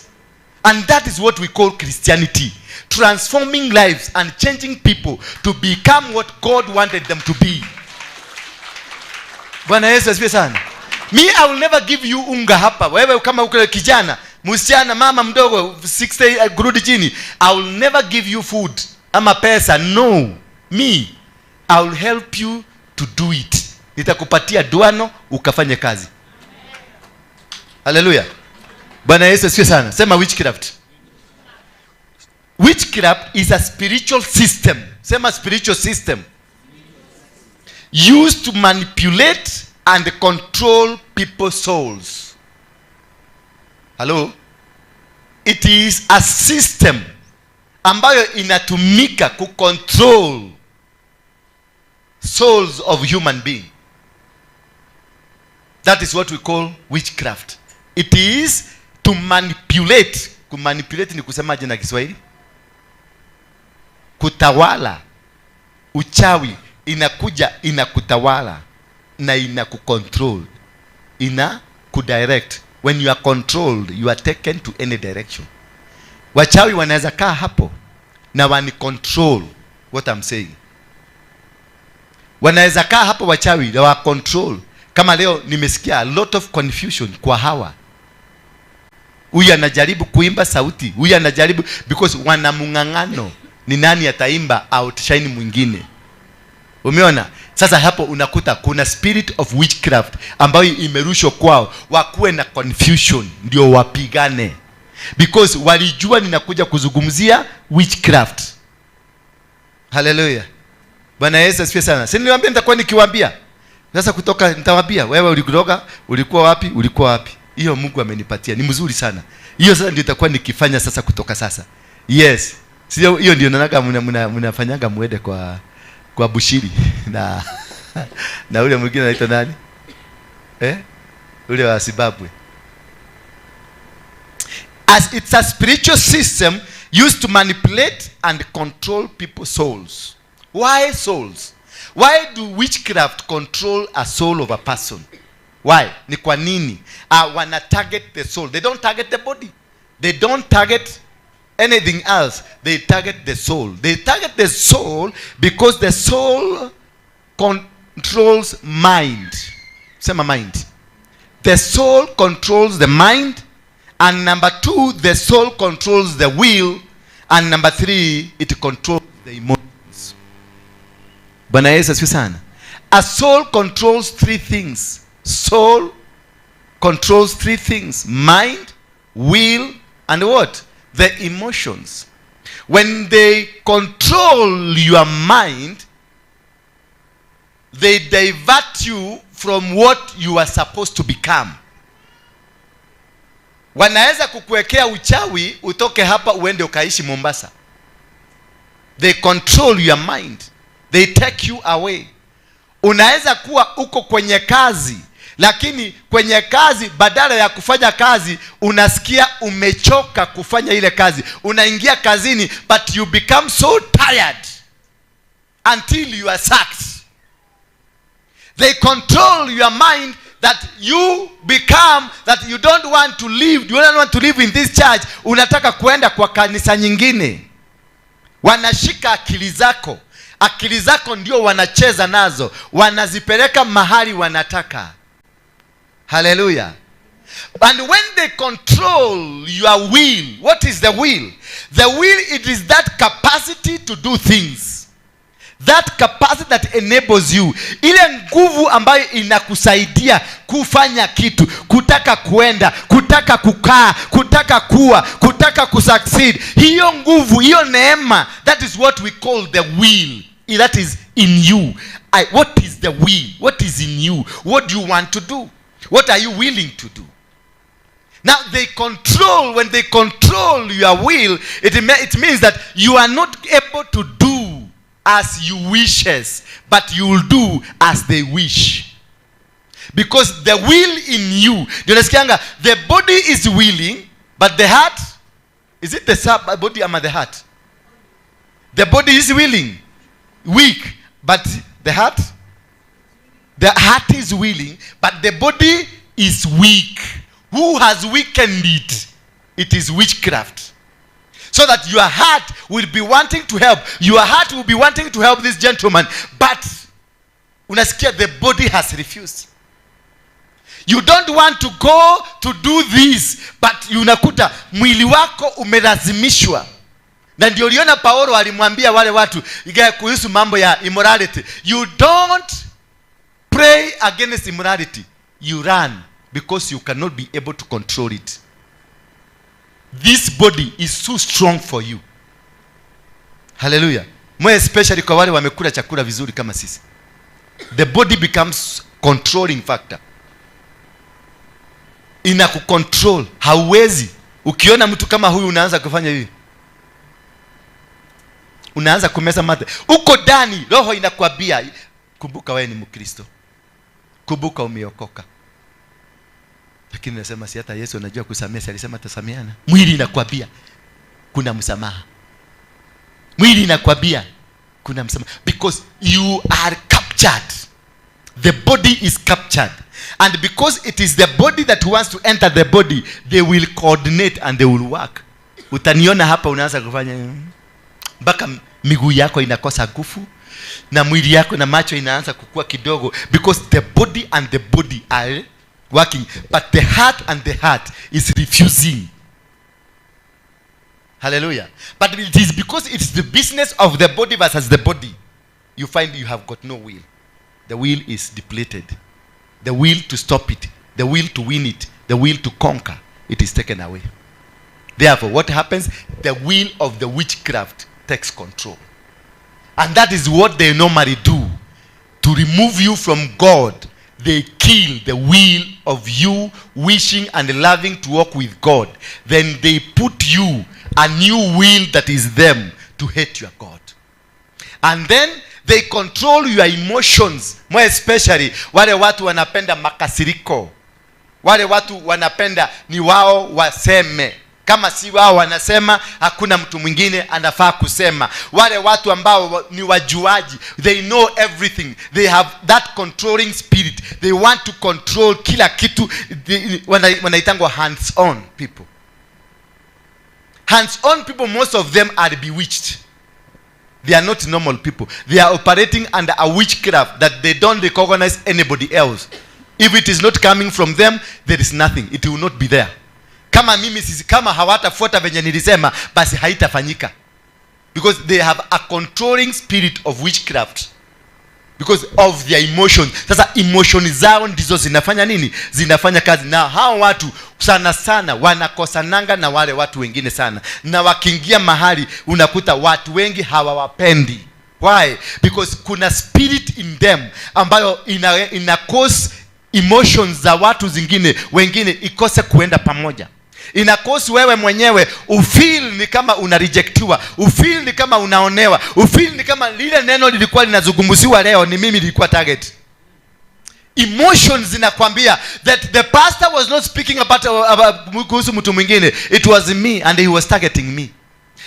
And that is what we call Christianity. Transforming lives and changing people to become what God wanted them to be. Bwana Yesu asifiwe sana. Me, I will never give you unga hapa. Wewe kama uko kijana, Msichana, mama mdogo 60 kurudi chini, I will never give you food ama pesa. No, me, I will help you to do it. Nitakupatia duano ukafanye kazi. Haleluya! Bwana Yesu asifiwe sana. Sema witchcraft. Witchcraft is a spiritual system. Sema spiritual system used to manipulate and control people's souls. Hello? It is a system ambayo inatumika kucontrol souls of human being. That is what we call witchcraft. It is to manipulate. Kumanipulate ni kusemaje na Kiswahili? Kutawala. Uchawi inakuja, inakutawala na inakucontrol, ina kudirect. When you are controlled, you are taken to any direction. Wachawi wanaweza kaa hapo na wani control what I'm saying. Wanaweza kaa hapo wachawi na wa control. Kama leo nimesikia a lot of confusion kwa hawa. Huyu anajaribu kuimba sauti, huyu anajaribu, because wana mung'ang'ano ni nani ataimba outshine mwingine. Umeona? Sasa hapo unakuta kuna spirit of witchcraft ambayo imerushwa kwao, wakuwe na confusion ndio wapigane, because walijua ninakuja kuzungumzia witchcraft. Haleluya! Bwana Yesu asifiwe sana. Si niliwaambia nitakuwa nikiwaambia? Sasa kutoka nitawaambia, wewe ulikutoka, ulikuwa wapi, ulikuwa wapi. Hiyo Mungu amenipatia, ni mzuri sana. Hiyo sasa ndio itakuwa nikifanya sasa kutoka sasa. Yes. Sio hiyo ndio naonaga mnafanyaga muende kwa Bushiri na ule mwingine anaitwa nani? Eh? Ule wa Zimbabwe. As it's a spiritual system used to manipulate and control people's souls. Why souls? Why do witchcraft control a soul of a person? Why? Ni kwa nini? Wana target the soul. They don't target the body. They don't target anything else. They target the soul. They target the soul because the soul controls mind. Sema mind. The soul controls the mind. And number two, the soul controls the will. And number three, it controls the emotions. Bwana Yesu asifiwe sana. A soul controls three things. Soul controls three things: mind, will, and what? The emotions. When they control your mind, they divert you from what you are supposed to become. Wanaweza kukuwekea uchawi utoke hapa uende ukaishi Mombasa. They control your mind. They take you away. Unaweza kuwa uko kwenye kazi, lakini kwenye kazi, badala ya kufanya kazi, unasikia umechoka kufanya ile kazi. Unaingia kazini, but you become so tired until you are sacked. They control your mind that you become that you don't want to live, you don't want to live in this church. Unataka kuenda kwa kanisa nyingine. Wanashika akili zako. Akili zako ndio wanacheza nazo, wanazipeleka mahali wanataka. Haleluya! And when they control your will, what is the will? The will, it is that capacity to do things, that capacity that enables you, ile nguvu ambayo inakusaidia kufanya kitu, kutaka kuenda, kutaka kukaa, kutaka kuwa, kutaka kusucceed. Hiyo nguvu, hiyo neema, that is what we call the will that is in you. What is the will? What is in you? What do you want to do? What are you willing to do? Now they control, when they control your will, it means that you are not able to do as you wishes, but you will do as they wish. Because the will in you, ndio nasikianga, the body is willing, but the heart, is it the sub body ama the heart? The body is willing, weak, but the heart is willing, but the body is weak. Who has weakened it? It is witchcraft. So that your heart will be wanting to help. Your heart will be wanting to help this gentleman, but unasikia the body has refused. You don't want to go to do this, but unakuta mwili wako umelazimishwa. Na ndio uliona Paulo alimwambia wale watu kuhusu mambo ya immorality. You don't pray against immorality, you run, because you cannot be able to control it. This body is too strong for you. Hallelujah. More especially kwa wale wamekula chakula vizuri kama sisi. The body becomes controlling factor. Inakucontrol, hauwezi. Ukiona mtu kama huyu unaanza kufanya hivi. Unaanza kumeza mate. Uko ndani, roho inakwambia, kumbuka wewe ni Mkristo. Kumbuka umeokoka. Lakini nasema si hata Yesu anajua kusamehe, si alisema tasameana. Mwili inakwambia kuna msamaha. Mwili inakwambia kuna msamaha, because you are captured. The body is captured. And because it is the body that wants to enter the body, they will coordinate and they will work. Utaniona hapa unaanza kufanya mpaka miguu yako inakosa nguvu na mwili yako na macho inaanza kukua kidogo, because the body and the body are working, but the heart and the heart is refusing. Hallelujah. But it is because it's the business of the body versus the body, you find you have got no will. The will is depleted. The will to stop it, the will to win it, the will to conquer, it is taken away. Therefore, what happens? The will of the witchcraft takes control. And that is what they normally do. To remove you from God, they kill the will of you wishing and loving to walk with God. Then they put you a new will that is them to hate your God. And then they control your emotions, more especially wale watu wanapenda makasiriko. Wale watu wanapenda ni wao waseme. Kama si wao wanasema, hakuna mtu mwingine anafaa kusema. Wale watu ambao ni wajuaji, they know everything. They have that controlling spirit. They want to control kila kitu. Wanaitangwa hands-on people. Hands-on people, most of them are bewitched. They are not normal people. They are operating under a witchcraft that they don't recognize anybody else. If it is not coming from them, there is nothing. It will not be there. Kama mimi sisi, kama hawatafuata venye nilisema, basi haitafanyika. Because they have a controlling spirit of witchcraft. Because of their emotions. Sasa emotions zao ndizo zinafanya nini? Zinafanya kazi. Na hao watu sana sana wanakosananga na wale watu wengine sana. Na wakiingia mahali unakuta watu wengi hawawapendi. Why? Because kuna spirit in them ambayo ina cause emotions za watu zingine wengine ikose kuenda pamoja. Ina cause wewe mwenyewe ufeel ni kama unarejectiwa, ufeel ni kama unaonewa, ufeel ni kama lile neno lilikuwa linazungumziwa leo ni mimi nilikuwa target. Emotions zinakwambia that the pastor was not speaking about kuhusu mtu mwingine, it was me and he was targeting me.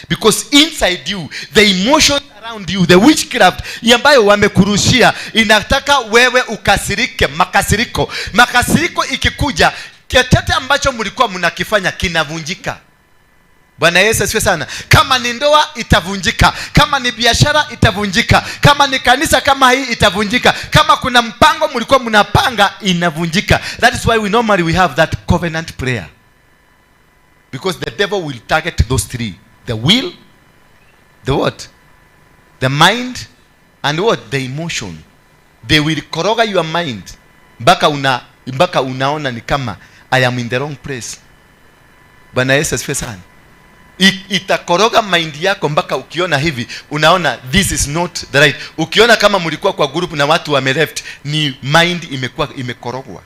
Because inside you, the emotions around you, the witchcraft ambayo wamekurushia inataka wewe ukasirike. Makasiriko. Makasiriko ikikuja, chochote ambacho mlikuwa mnakifanya kinavunjika. Bwana Yesu asifiwe sana. Kama ni ndoa itavunjika, kama ni biashara itavunjika, kama ni kanisa kama hii itavunjika, kama kuna mpango mlikuwa mnapanga inavunjika. That is why we normally we have that covenant prayer. Because the devil will target those three. The will, the what? The mind, and what? The emotion. They will koroga your mind mpaka unaona ni kama I am in the wrong place. Bwana Yesu asifiwe sana. Itakoroga mind yako mpaka ukiona hivi unaona this is not the right. Ukiona kama mlikuwa kwa group na watu wame left, ni mind imekuwa imekorogwa.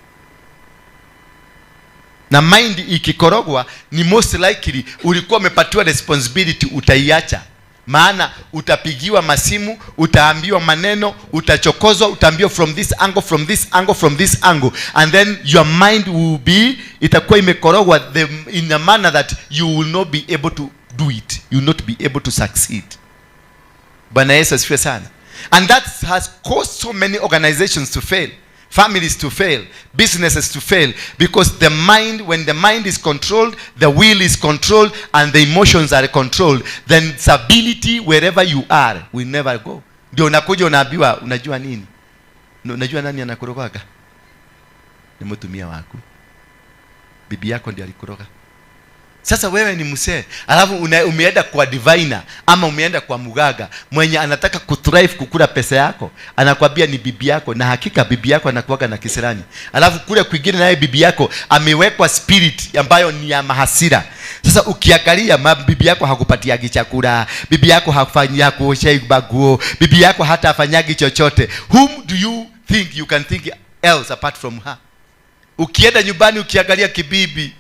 Na mind ikikorogwa ni most likely ulikuwa umepatiwa responsibility utaiacha. Maana utapigiwa masimu, utaambiwa maneno, utachokozwa, utaambiwa from this angle, from this angle, from this angle. And then your mind will be, itakuwa imekorogwa in a manner that you will not be able to do it. You will not be able to succeed. Bwana Yesu asifiwe sana. And that has caused so many organizations to fail, families to fail, businesses to fail, because the mind, when the mind is controlled, the will is controlled, and the emotions are controlled, then stability wherever you are will never go. Ndio unakuja unaambiwa, unajua nini? Unajua nani anakurogaga? Ni mutumia waku. Bibi yako ndiye alikuroga. Sasa wewe ni msee, alafu umeenda kwa diviner ama umeenda kwa mugaga mwenye anataka kuthrive kukula pesa yako, anakwambia ni bibi yako, na hakika bibi yako anakuwaga na kisirani. Alafu kule kwingine naye bibi yako amewekwa spirit ambayo ni ya mahasira. Sasa ukiangalia bibi yako hakupatiagi chakula, bibi yako hafanyi, hakuoshei baguo, bibi yako hata afanyagi chochote. Whom do you think you can think else apart from her? Ukienda nyumbani ukiangalia kibibi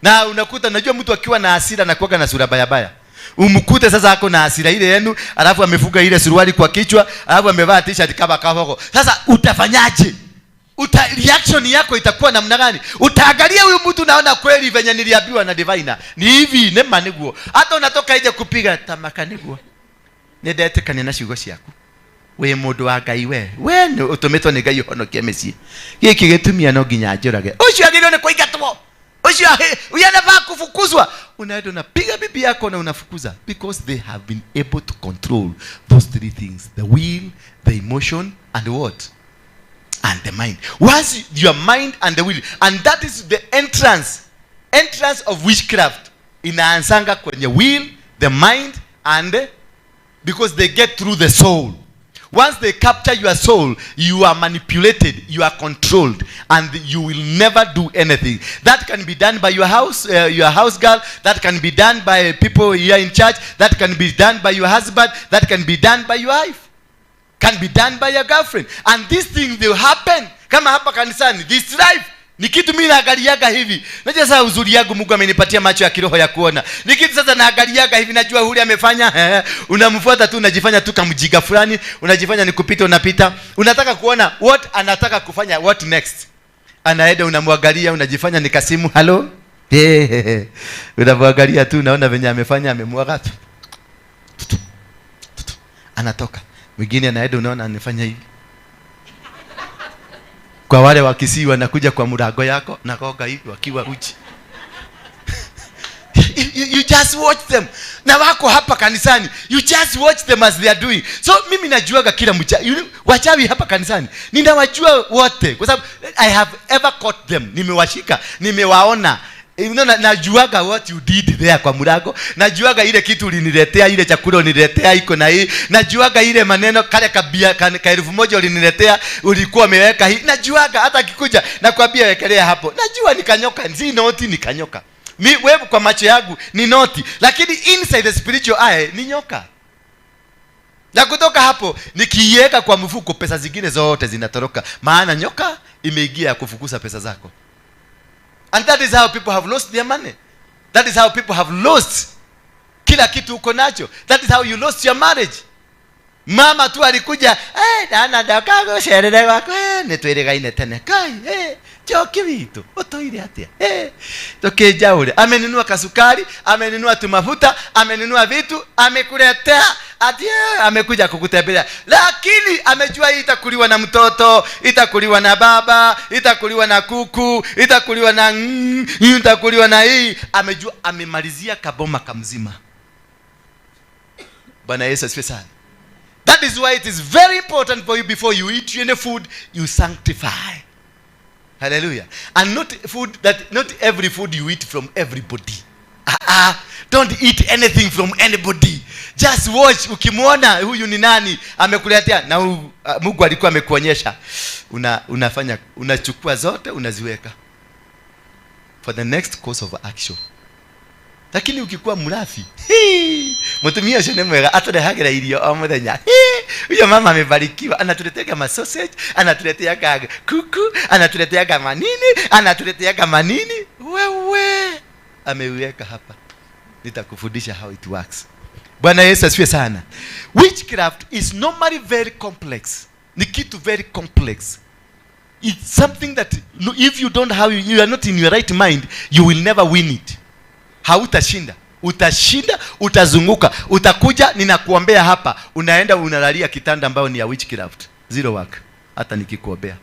na unakuta, najua mtu akiwa na hasira anakuwaga na sura baya baya. Umkute sasa ako na hasira ile yenu, alafu amefunga ile suruali kwa kichwa, alafu amevaa t-shirt kama kahogo. Sasa utafanyaje? Reaction yako itakuwa namna gani? Utaangalia huyu mtu, naona kweli venye niliambiwa na diviner ni hivi, nema niguo. Hata unatoka nje kupiga tamaka niguo. Nĩndetĩkania na ciugo ciaku. Wĩ mũndũ wa Ngai we. We nĩ ũtũmĩtwo nĩ Ngai ũhonokie mĩciĩ. Gĩkĩ gĩtumia no nginya njũrage. Ũcio agĩrĩirwo nĩ kũingatwo. Ũcio huyu anafaa kufukuzwa. Unaenda unapiga bibi yako na unafukuza, because they have been able to control those three things: the will, the emotion, and what? And the mind. Once your mind and the will, and that is the entrance of witchcraft inaanzanga kwenye will, the mind, and because they get through the soul. Once they capture your soul, you are manipulated, you are controlled, and you will never do anything. That can be done by your house girl. That can be done by people here in church. That can be done by your husband. That can be done by your wife. Can be done by your girlfriend. And these things, they will happen. Kama hapa kanisani, this life ni kitu mimi naangaliaga hivi. Najua sasa uzuri yangu Mungu amenipatia macho ya kiroho ya kuona. Ni kitu sasa naangaliaga hivi, najua yule amefanya, unamfuata tu, unajifanya tu kama mjiga fulani, unajifanya ni kupita, unapita. Unataka kuona what anataka kufanya, what next. Anaenda unamwangalia, unajifanya ni kasimu, hello. Unamwangalia tu, unaona venye amefanya, amemwaga tu. Anatoka. Mwingine anaenda unaona anafanya hivi. Kwa wale wa Kisii wanakuja kwa mlango yako na koga hivi wakiwa uchi. You just watch them. Na wako hapa kanisani. You just watch them as they are doing. So mimi najuaga kila wachawi hapa kanisani. Ninawajua wote kwa sababu I have ever caught them. Nimewashika, nimewaona. Unaona, najuaga what you did there kwa mlango. Najuaga ile kitu uliniletea, ile chakula uliniletea iko na hii. Najuaga ile maneno kale kabia ka 1000 uliniletea, ulikuwa umeweka hii. Najuaga hata akikuja nakwambia wekelea hapo. Najua nikanyoka, si noti nikanyoka. Mi wewe kwa macho yangu ni noti, lakini inside the spiritual eye ni nyoka. Na kutoka hapo nikiiweka kwa mfuko, pesa zingine zote zinatoroka, maana nyoka imeingia kufukuza pesa zako. And that is how people have lost their money. That is how people have lost kila kitu uko nacho. That is how you lost your marriage. Mama tu alikuja, dana dakago sherere wako, nitwirigaine tene kai, choki vitu, utoire atia. Tukijaure. Amenunua kasukari, amenunua tumafuta, amenunua vitu, amekuletea, ati amekuja kukutembelea. Lakini amejua hii itakuliwa na mtoto, itakuliwa na baba, itakuliwa na kuku, itakuliwa na itakuliwa na hii. Amejua amemalizia kaboma kamzima. Bwana Yesu asifiwe sana. That is why it is very important for you, before you eat any food, you sanctify. Hallelujah. And not food that, not every food you eat from everybody. Don't eat anything from anybody. Just watch. Ukimwona huyu ni nani amekuletea, na Mungu alikuwa amekuonyesha, unafanya, unachukua zote unaziweka for the next course of action. Lakini ukikuwa mlafi, mtumia ucio ni mwega, atũrehagĩra irio o mũthenya. Huyo mama amebarikiwa, anatuletea ma sausage, anatuletea kuku, anatuletea manini, anatuletea manini. Wewe ameiweka hapa. Nitakufundisha how it works. Bwana Yesu asifiwe sana. Witchcraft is normally very complex. Ni kitu very complex. It's something that if you don't have, you are not in your right mind, you will never win it. Hautashinda. Utashinda, utazunguka, utakuja, ninakuombea hapa, unaenda unalalia kitanda ambao ni ya witchcraft. Zero work. Hata nikikuombea.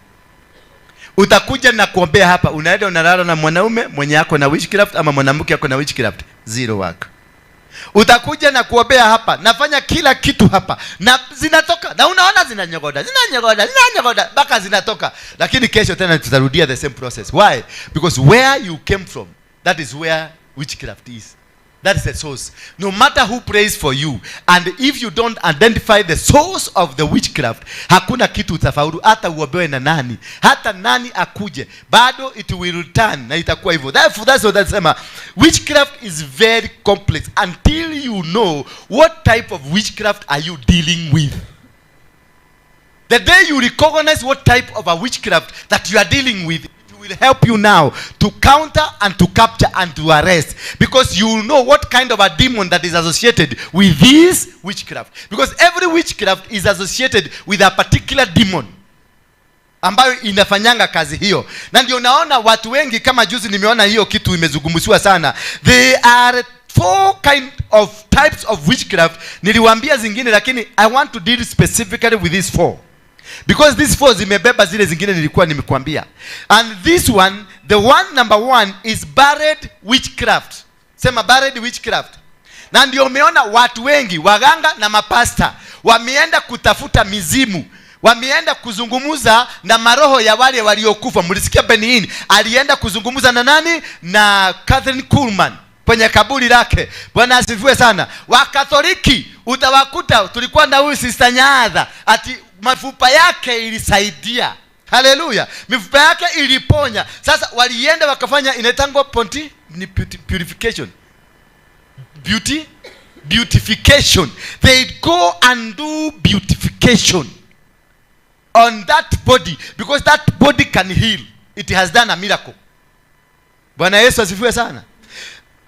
Utakuja na kuombea hapa, unaenda unalala na mwanaume mwenye yako na witchcraft ama mwanamke yako na witchcraft. Zero work. Utakuja na kuombea hapa, nafanya kila kitu hapa na zinatoka, na unaona zinanyogoda, zinanyogoda, zinanyogoda mpaka zinatoka, lakini kesho tena tutarudia the same process. Why? Because where you came from, that is where witchcraft is. That is the source. No matter who prays for you, and if you don't identify the source of the witchcraft, hakuna kitu utafaulu. Hata uombewe na nani, hata nani akuje, bado it will return na itakuwa hivyo. Therefore, that's what nasema, witchcraft is very complex until you know what type of witchcraft are you dealing with. The day you recognize what type of a witchcraft that you are dealing with, it will help you now to counter and to capture and to arrest, because you will know what kind of a demon that is associated with this witchcraft, because every witchcraft is associated with a particular demon ambayo inafanyanga kazi hiyo. Na ndio naona watu wengi, kama juzi nimeona hiyo kitu imezungumziwa sana. There are four kind of types of witchcraft. Niliwaambia zingine, lakini I want to deal specifically with these four, because these four zimebeba zile zingine nilikuwa nimekuambia. And this one, the one number one is buried witchcraft. Sema buried witchcraft. Na ndio umeona watu wengi, waganga na mapasta, wameenda kutafuta mizimu, wameenda kuzungumza na maroho ya wale waliokufa. Mlisikia Benny Hinn alienda kuzungumza na nani? Na Kathryn Kuhlman kwenye kaburi lake. Bwana asifiwe sana. Wakatoliki utawakuta, tulikuwa na huyu Sister Nyaadha, ati mafupa yake ilisaidia. Haleluya. Mifupa yake iliponya. Sasa walienda wakafanya inaitangwa ponti ni purification. Beauty, beautification. They go and do beautification on that body because that body can heal. It has done a miracle. Bwana Yesu asifiwe sana.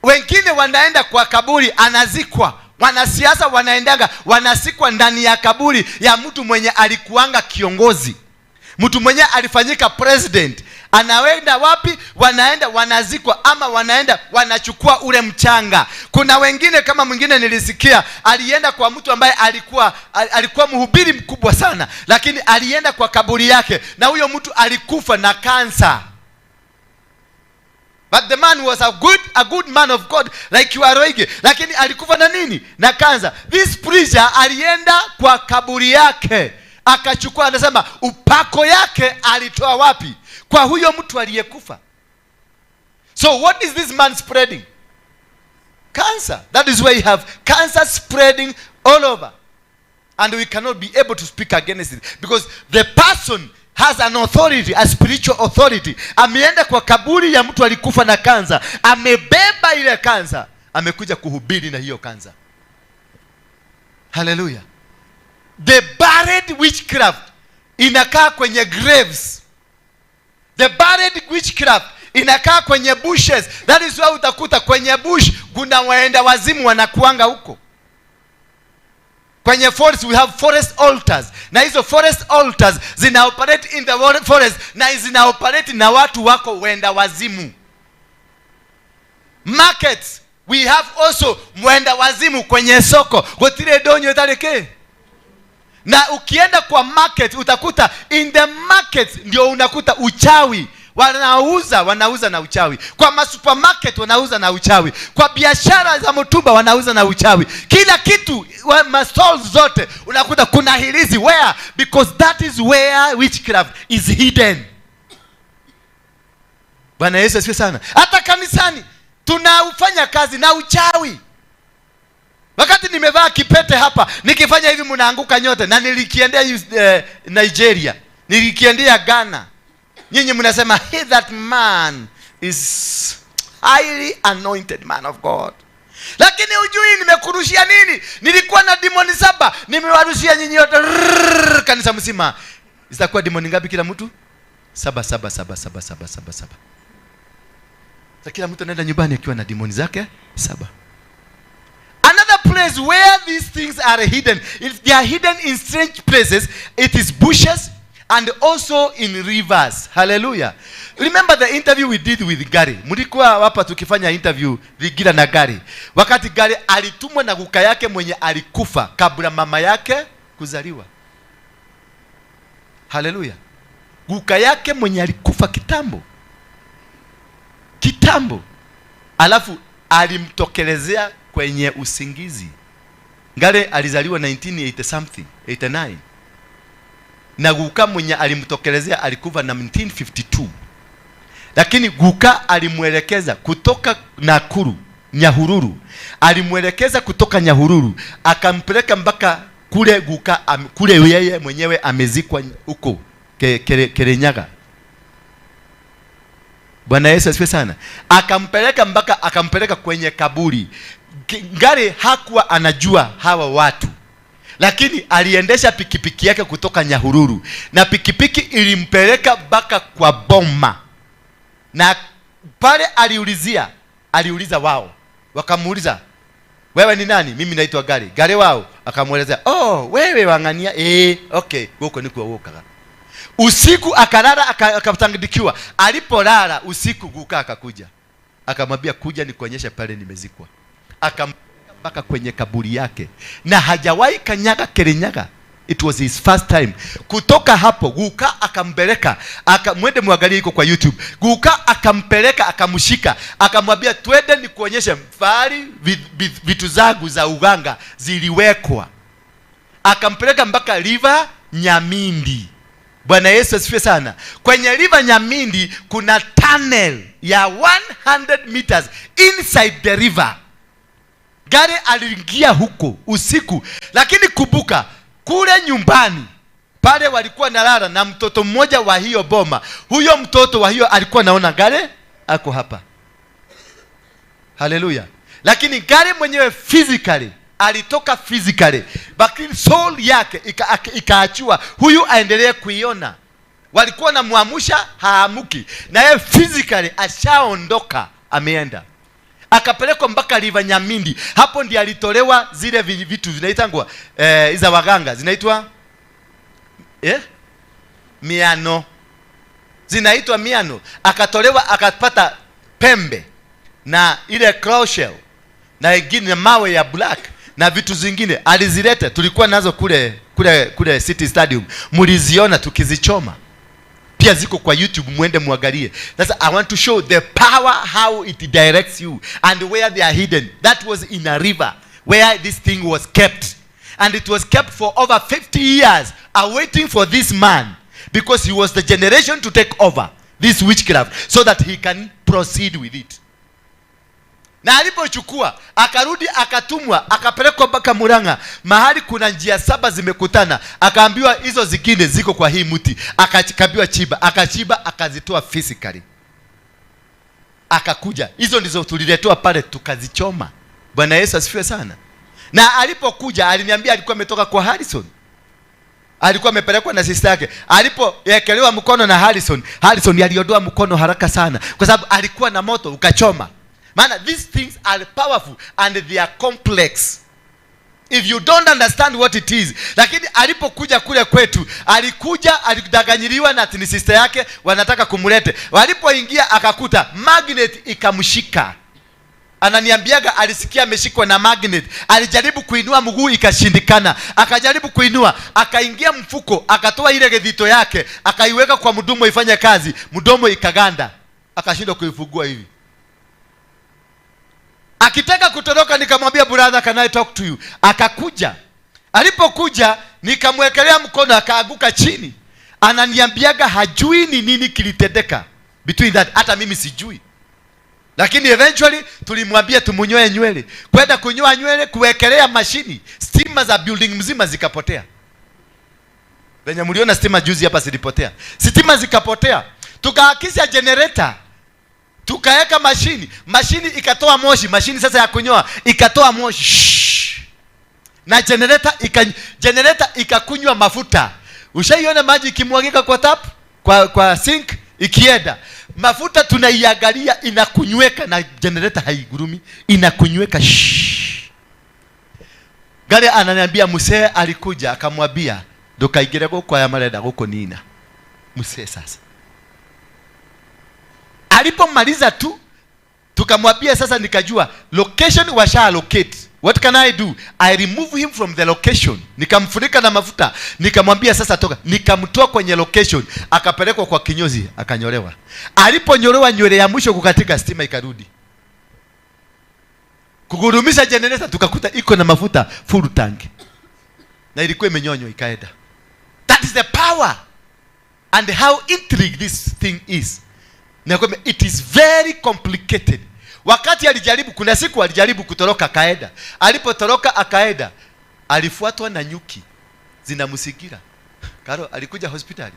Wengine wanaenda kwa kaburi, anazikwa. Wanasiasa wanaendaga, wanazikwa ndani ya kaburi ya mtu mwenye alikuanga kiongozi, mtu mwenye alifanyika president. Anaenda wapi? Wanaenda wanazikwa, ama wanaenda wanachukua ule mchanga. Kuna wengine, kama mwingine nilisikia alienda kwa mtu ambaye alikuwa mhubiri mkubwa sana, lakini alienda kwa kaburi yake na huyo mtu alikufa na kansa. But the man was a good man of God like you are Roige. Lakini alikufa na nini? Na kansa. This preacher alienda kwa kaburi yake akachukua, anasema upako yake alitoa wapi? Kwa huyo mtu aliyekufa. So what is this man spreading? Cancer. That is why you have cancer spreading all over. And we cannot be able to speak against it because the person has an authority, a spiritual authority. Ameenda kwa kaburi ya mtu alikufa na kansa, amebeba ile kansa, amekuja kuhubiri na hiyo kansa. Hallelujah. The buried witchcraft inakaa kwenye graves. The buried witchcraft inakaa kwenye bushes. That is why utakuta kwenye bush kuna waenda wazimu wanakuanga huko. Kwenye forest we have forest altars, na hizo forest altars zina operate in the forest na zina operate na watu wako wenda wazimu. Markets, we have also mwenda wazimu kwenye soko, gutire donyo itareke. Na ukienda kwa market utakuta in the market ndio unakuta uchawi wanauza, wanauza na uchawi. Kwa masupermarket wanauza na uchawi, kwa biashara za mtumba wanauza na uchawi. Kila kitu, mastalls zote unakuta kuna hirizi. Where? Because that is where witchcraft is hidden. Bwana Yesu asifiwe sana. Hata kanisani tunaufanya kazi na uchawi. Wakati nimevaa kipete hapa, nikifanya hivi mnaanguka nyote. Na nilikiendea Nigeria, nilikiendea Ghana, nyinyi mnasema, "Hey, that man is highly anointed man of God," lakini hujui nimekurushia nini. Nilikuwa na demoni saba, nimewarushia nyinyi yote. Rrrr, kanisa mzima zitakuwa demoni ngapi kila mtu? Saba, saba, saba, saba, saba, saba, saba. Sasa kila mtu anaenda nyumbani akiwa na demoni zake saba. Another place where these things are hidden, if they are hidden in strange places, it is bushes and also in rivers. Hallelujah. Remember the interview we did with Gary. Mlikuwa hapa tukifanya interview Vigira na Gary. Wakati Gary alitumwa na guka yake mwenye alikufa kabla mama yake kuzaliwa. Hallelujah. Guka yake mwenye alikufa kitambo. Kitambo. Alafu Alimtokelezea kwenye usingizi. Ngare alizaliwa 1980 something, 89. Na guka mwenye alimtokelezea alikufa na 1952. Lakini guka alimwelekeza kutoka Nakuru, Nyahururu. Alimwelekeza kutoka Nyahururu, akampeleka mpaka kule guka, kule yeye mwenyewe amezikwa huko Kirinyaga. Bwana Yesu asifiwe sana. Akampeleka mpaka akampeleka kwenye kaburi. Ngare hakuwa anajua hawa watu, lakini aliendesha pikipiki yake kutoka Nyahururu, na pikipiki ilimpeleka mpaka kwa boma. Na pale aliuliza wao. Wakamuuliza, wewe ni nani? Mimi naitwa Gari. Gari wao akamuelezea, oh, wewe wangania. Okay, huko ni kuokoka. Usiku akalala, akatandikiwa. Alipolala usiku guka akakuja. Akamwambia, kuja nikuonyeshe pale nimezikwa. Akampeleka mpaka kwenye kaburi yake. Na hajawahi kanyaga Kirinyaga. It was his first time. Kutoka hapo guka akampeleka, mwende muangalie iko kwa YouTube. Guka akampeleka, akamshika, akamwambia twende nikuonyeshe fahari vitu zangu za uganga ziliwekwa. Akampeleka mpaka River Nyamindi. Bwana Yesu asifiwe sana. Kwenye River Nyamindi kuna tunnel ya 100 meters inside the river. Gari aliingia huko usiku. Lakini kumbuka kule nyumbani pale walikuwa nalala na mtoto mmoja wa hiyo boma. Huyo mtoto wa hiyo alikuwa naona Gari ako hapa. Haleluya. Lakini Gari mwenyewe physically alitoka physically, lakini soul yake ikaachiwa huyu aendelee kuiona. Walikuwa na muamusha haamuki, na yeye physically ashaondoka, ameenda. Akapelekwa mpaka River Nyamindi. Hapo ndiye alitolewa zile vitu zinaitangwa za waganga, zinaitwa miano. Zinaitwa miano. Akatolewa, akapata pembe na ile crochet na ingine mawe ya black na vitu zingine alizileta. Tulikuwa nazo kule City Stadium, mliziona tukizichoma. Pia ziko kwa YouTube, muende muangalie. That's, I want to show the power, how it directs you and where they are hidden. That was in a river where this thing was kept, and it was kept for over 50 years awaiting for this man, because he was the generation to take over this witchcraft so that he can proceed with it. Na alipochukua akarudi, akatumwa, akapelekwa mpaka Murang'a, mahali kuna njia 7 zimekutana. Akaambiwa hizo zingine ziko kwa hii mti. Akaambiwa chiba, akachiba, akazitoa physically. Akakuja, hizo ndizo tuliletewa pale tukazichoma. Bwana Yesu asifiwe sana. Na alipokuja aliniambia alikuwa ametoka kwa Harrison. Alikuwa amepelekwa na sister yake. Alipoekelewa mkono na Harrison, Harrison aliondoa mkono haraka sana, kwa sababu alikuwa na moto ukachoma. Maana these things are powerful and they are complex. If you don't understand what it is. Lakini alipokuja kule kwetu, alikuja alidanganyiliwa na ni sister yake wanataka kumlete. Walipoingia akakuta magnet ikamshika. Ananiambiaga alisikia ameshikwa na magnet. Alijaribu kuinua mguu ikashindikana. Akajaribu kuinua, akaingia mfuko, akatoa ile gedito yake, akaiweka kwa mdomo ifanye kazi, mdomo ikaganda. Akashindwa kuifungua hivi. Akitaka kutoroka nikamwambia, brother, can I talk to you? Akakuja. Alipokuja nikamwekelea mkono akaanguka chini. Ananiambiaga hajui ni nini kilitendeka between that, hata mimi sijui. Lakini eventually tulimwambia tumunyoe nywele. Kwenda kunyoa nywele, kuwekelea mashini, stima za building mzima zikapotea. Venye mliona stima juzi hapa zilipotea. Stima zikapotea. Tukaakisha generator. Tukaweka mashini, mashini ikatoa moshi, mashini sasa ya kunyoa ikatoa moshi. Shhh. Na generator ikakunywa mafuta. Ushaiona maji ikimwagika kwa tap, kwa sink ikienda. Mafuta tunaiangalia inakunyweka na generator haigurumi, inakunyweka. Shhh. Gari ananiambia mzee alikuja akamwambia ndukaingire guku aya marenda gukunina. Mzee sasa alipomaliza tu tukamwambia sasa, nikajua location washa allocate. What can I do? I remove him from the location. Nikamfunika na mafuta, nikamwambia sasa toka. Nikamtoa kwenye location, akapelekwa kwa kinyozi, akanyolewa. Aliponyolewa nywele ya mwisho kukatika, stima ikarudi. Kugurumisha generator tukakuta iko na mafuta full tank. Na ilikuwa imenyonywa ikaenda. That is the power and how intrigued this thing is. Nakwambia it is very complicated. Wakati alijaribu, kuna siku alijaribu kutoroka akaenda. Alipotoroka akaenda, alifuatwa na nyuki zinamsigira. Karo alikuja hospitali.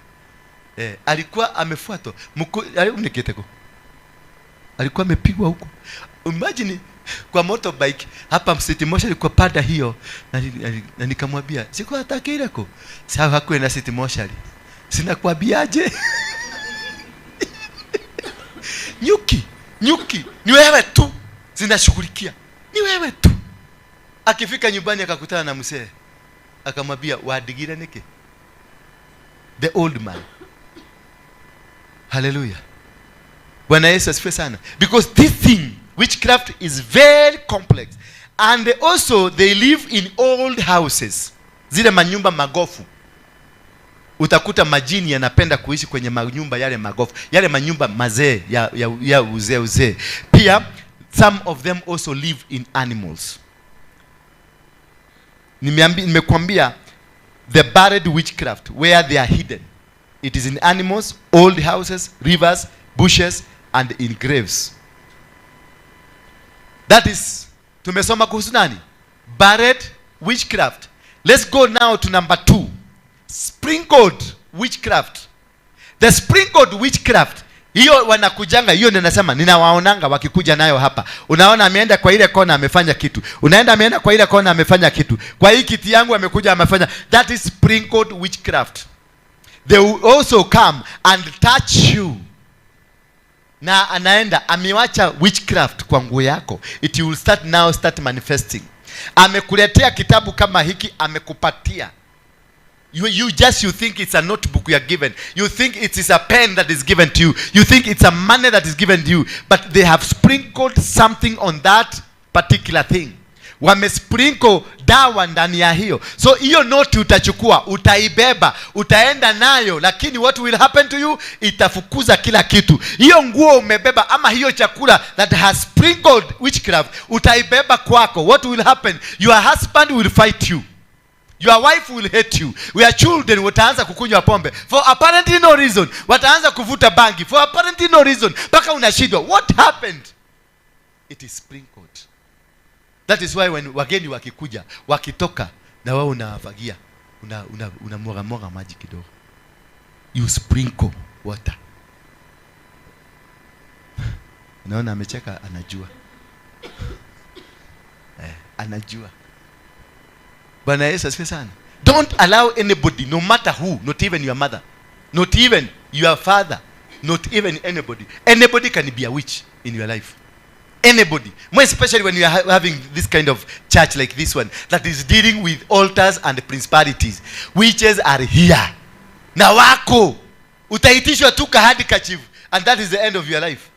Alikuwa amefuatwa. Mniketeko. Alikuwa amepigwa huko. Imagine kwa motorbike hapa City Moshi alikuwa pada hiyo na nikamwambia siku atakireko. Sawa hakuenda City Moshi. Sina kuambiaje? Nyuki, nyuki, ni wewe tu zinashughulikia. Ni wewe tu. Akifika nyumbani akakutana na mzee. Akamwambia wadigira niki? The old man. Hallelujah. Bwana Yesu asifiwe sana. Because this thing, witchcraft, is very complex. And also they live in old houses. Zile manyumba magofu. Utakuta majini yanapenda kuishi kwenye manyumba yale magofu. Yale manyumba mazee ya uzee uzee. Pia some of them also live in animals. Nimekuambia the buried witchcraft where they are hidden. It is in animals, old houses, rivers, bushes and in graves. That is, tumesoma kuhusu nani? Buried witchcraft. Let's go now to number 2. Sprinkled witchcraft. The sprinkled witchcraft. Hiyo wanakujanga, hiyo ndio nasema ninawaonanga wakikuja nayo hapa. Unaona ameenda kwa ile kona amefanya kitu. Unaenda ameenda kwa ile kona amefanya kitu. Kwa hii kiti yangu amekuja amefanya. That is sprinkled witchcraft. They will also come and touch you. Na anaenda amewacha witchcraft kwa nguo yako. It will start now, start manifesting. Amekuletea kitabu kama hiki, amekupatia. You think it's a notebook you are given. You think it is a pen that is given to you. You think it's a money that is given to you. But they have sprinkled something on that particular thing. Wamesprinkle dawa ndani ya hiyo. So hiyo noti utachukua, utaibeba, utaenda nayo, lakini what will happen to you? Itafukuza kila kitu. Hiyo nguo umebeba ama hiyo chakula that has sprinkled witchcraft, utaibeba kwako. What will happen? Your husband will fight you. Your wife will hate you. Your children wataanza kukunywa pombe for apparently no reason. Wataanza kuvuta bangi for apparently no reason. Paka unashindwa. What happened? It is sprinkled. That is why when wageni wakikuja, wakitoka na wao unawafagia, unamwaga mwaga maji kidogo. You sprinkle water. Naona amecheka, anajua. Anajua. Bwana Yesu asifiwe sana. Don't allow anybody, no matter who, not even your mother, not even your father, not even anybody. Anybody can be a witch in your life. Anybody. More especially when you are having this kind of church like this one that is dealing with altars and principalities. Witches are here. Na wako. Utaitishwa tu ka handkerchief and that is the end of your life.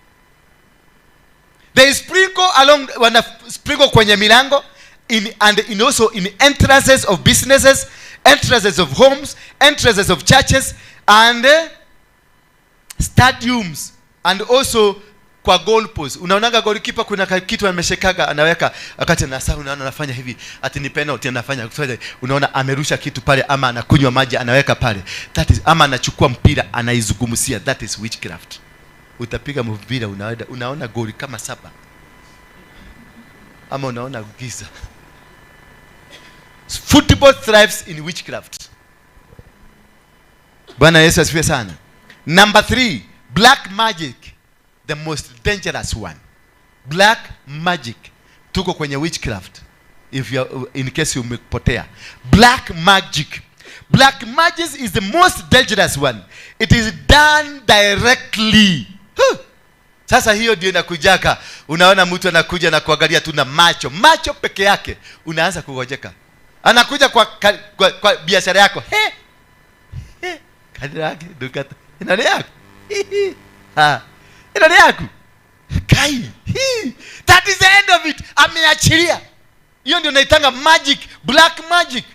They sprinkle along, wana sprinkle kwenye milango, in and in also in entrances of businesses, entrances of homes, entrances of churches and stadiums and also kwa goal post. Unaonaga goalkeeper kuna kitu ameshikaga anaweka wakati anasahau, unaona anafanya hivi ati ni penalty anafanya. Unaona amerusha kitu pale ama anakunywa maji anaweka pale. That is, ama anachukua mpira anaizungumzia. That is witchcraft. Utapiga mpira unaona goli kama 7. Ama unaona giza. Football thrives in witchcraft. Bwana Yesu asifiwe sana. Number 3, black magic. The most dangerous one. Black magic. Tuko kwenye witchcraft. If you are, in case you umepotea. Black magic. Black magic is the most dangerous one. It is done directly. Huh. Sasa hiyo ndio inakujaka. Unaona mtu anakuja na kuangalia tu na macho. Macho peke yake. Unaanza kugojeka. Anakuja kwa biashara yako. He. He. Kadri yake dukata. Ina yako. Ha. Ina yako. Kai. He. That is the end of it. Ameachilia. Hiyo ndio naitanga magic, black magic.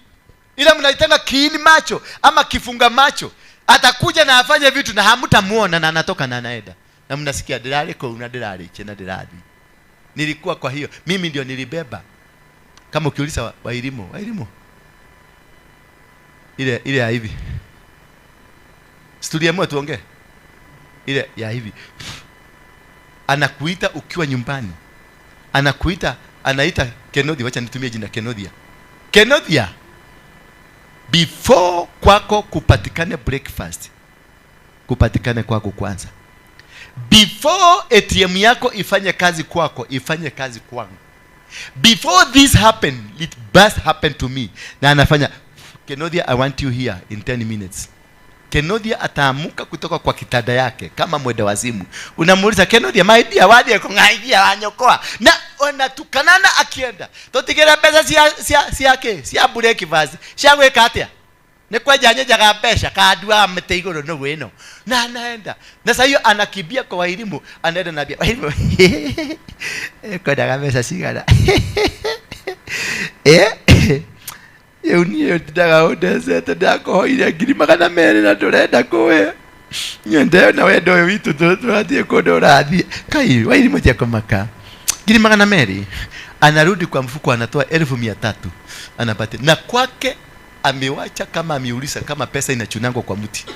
Ila mnaitanga kiini macho ama kifunga macho. Atakuja na afanye vitu na hamtamuona na anatoka na anaenda. Na mnasikia delale kwa una delale chena delali. Nilikuwa kwa hiyo, mimi ndio nilibeba. Kama ukiuliza Wairimu, Wairimu ile ile ya hivi, tuliamua tuongee ile ya hivi. Anakuita ukiwa nyumbani, anakuita, anaita Kenodia, wacha nitumie jina Kenodia. Kenodia, before kwako kupatikane breakfast, kupatikane kwako kwanza. Before ATM yako ifanye kazi kwako, ifanye kazi kwangu. Before this happen, it must happen to me. Na anafanya, Kenodia, I want you here in 10 minutes. Kenodia ataamuka kutoka kwa kitanda yake kama mwenda wazimu. Unamuuliza, Kenodia, my dear, waje kungaidia wanyokoa. Na wanatukanana akienda. Totigera pesa sia sia breakfast. Sia gweka atia. Ni kwenja nyenjaga mbeca kandua mĩtĩ igũrũ nũgũ ĩno. Na anaenda. Na sasa hiyo anakimbia kwa Wairimu, anaenda na Wairimu. Kwendaga mbeca cigana. Rĩu niĩ ndindaga ũndecete, ndakũhoire 200,000 na ndũrenda kũhe. Nyende na wendo ũyũ witũ tũrathiĩ kũndũ ũrathiĩ. Kai, Wairimu tia kũmaka. 200,000. Anarudi kwa mfuko anatoa 300,000. Anapatia. Na kwake amewacha kama ameuliza kama pesa inachunangwa kwa mti.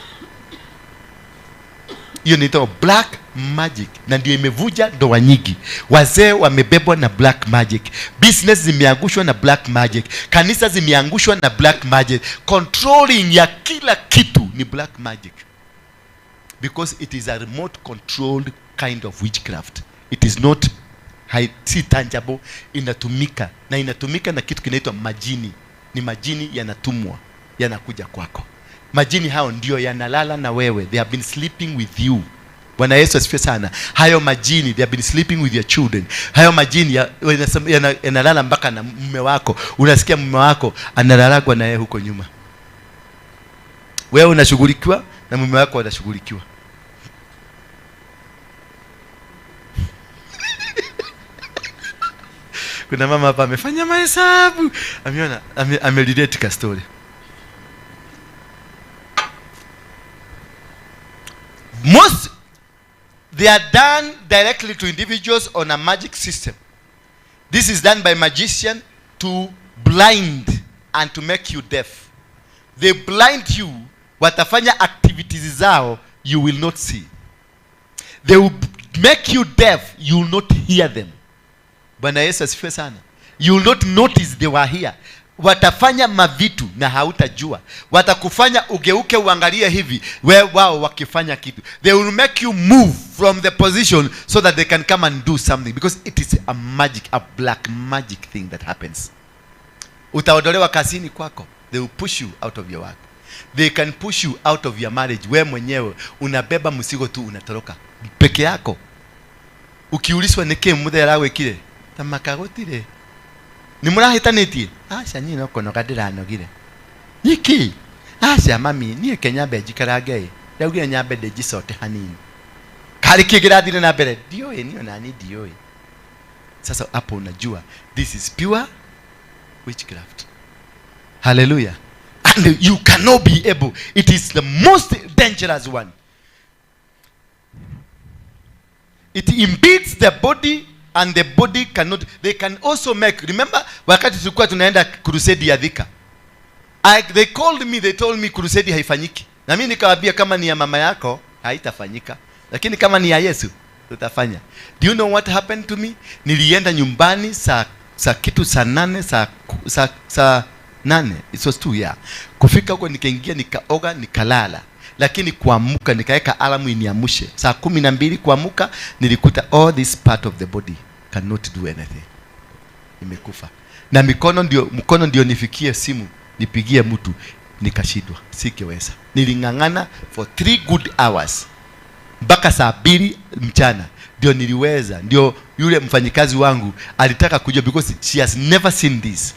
Hiyo inaitwa black magic, na ndio imevuja ndoa nyingi. Wazee wamebebwa na black magic, business zimeangushwa na black magic, kanisa zimeangushwa na black magic. Controlling ya kila kitu ni black magic, because it is a remote controlled kind of witchcraft. It is not si tangible, inatumika na inatumika na kitu kinaitwa majini. Ni majini yanatumwa, yanakuja kwako. Majini hao ndio yanalala na wewe. They have been sleeping with you. Bwana Yesu asifiwe sana. Hayo majini, they have been sleeping with your children. Hayo majini yanalala mpaka na mume wako. Unasikia mume wako analalagwa na yeye huko nyuma. Wewe unashughulikiwa na mume wako anashughulikiwa. Kuna mama hapa amefanya mahesabu, ameona, amerelate ka story. Most they are done directly to individuals on a magic system. This is done by magician to blind and to make you deaf. They blind you, watafanya activities zao you will not see. They will make you deaf, you will not hear them. Bwana Yesu asifiwe sana. You will not notice they were here. Watafanya mavitu na hautajua. Watakufanya ugeuke uangalie hivi, we wao wakifanya kitu. They will make you move from the position so that they can come and do something, because it is a magic, a black magic thing that happens. Utaondolewa kazini kwako. They will push you out of your work. They can push you out of your marriage. We mwenyewe unabeba mzigo tu, unatoroka peke yako. Ukiulizwa niki muthera gwikire, tamaka gutire. Ni murahitanitie? Aca nyine no kunoga ndiranogire. Niki? Aca mami, niĩ ke nyambe njikarange. Ndaugire nyambe ndĩnjicote hanini. Kari kĩ kĩrathire na mbere? Ndiũĩ, niĩ ona niĩ ndiũĩ. Sasa hapo unajua this is pure witchcraft. Hallelujah. And you cannot be able. It is the most dangerous one. It impedes the body, and the body cannot. They can also make, remember wakati tulikuwa tunaenda crusade ya Thika, they called me, they told me crusade haifanyiki. Na mimi nikawaambia kama ni ya mama yako haitafanyika, lakini kama ni ya Yesu tutafanya. Do you know what happened to me? Nilienda nyumbani saa kitu saa 8, saa 8, it was 2 yeah. Kufika huko nikaingia, nikaoga, nikalala. Lakini kuamuka nikaweka alamu iniamushe. Saa 12 kuamuka nilikuta all this part of the body cannot do anything. Imekufa. Na mkono ndio nifikie simu, nipigie mtu, nikashindwa, singeweza. Niling'ang'ana for 3 good hours. Mpaka saa 2 mchana ndio niliweza. Ndio yule mfanyikazi wangu alitaka kujua, because she has never seen this.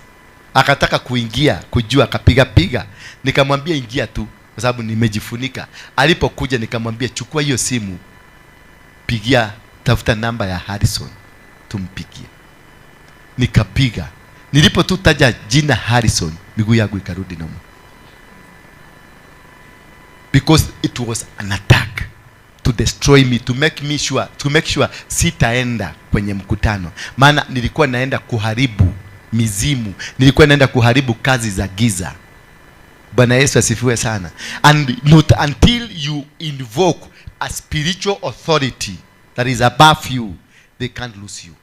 Akataka kuingia, kujua, akapiga piga. Nikamwambia ingia tu, kwa sababu nimejifunika. Alipokuja nikamwambia chukua hiyo simu, pigia, tafuta namba ya Harrison, tumpigie. Nikapiga. Nilipo tu taja jina Harrison, miguu yangu ikarudi noma. Because it was an attack. to destroy me, to make me sure, to make sure sitaenda kwenye mkutano. Maana nilikuwa naenda kuharibu mizimu, nilikuwa naenda kuharibu kazi za giza. Bwana Yesu asifiwe sana. And not until you invoke a spiritual authority that is above you, they can't lose you.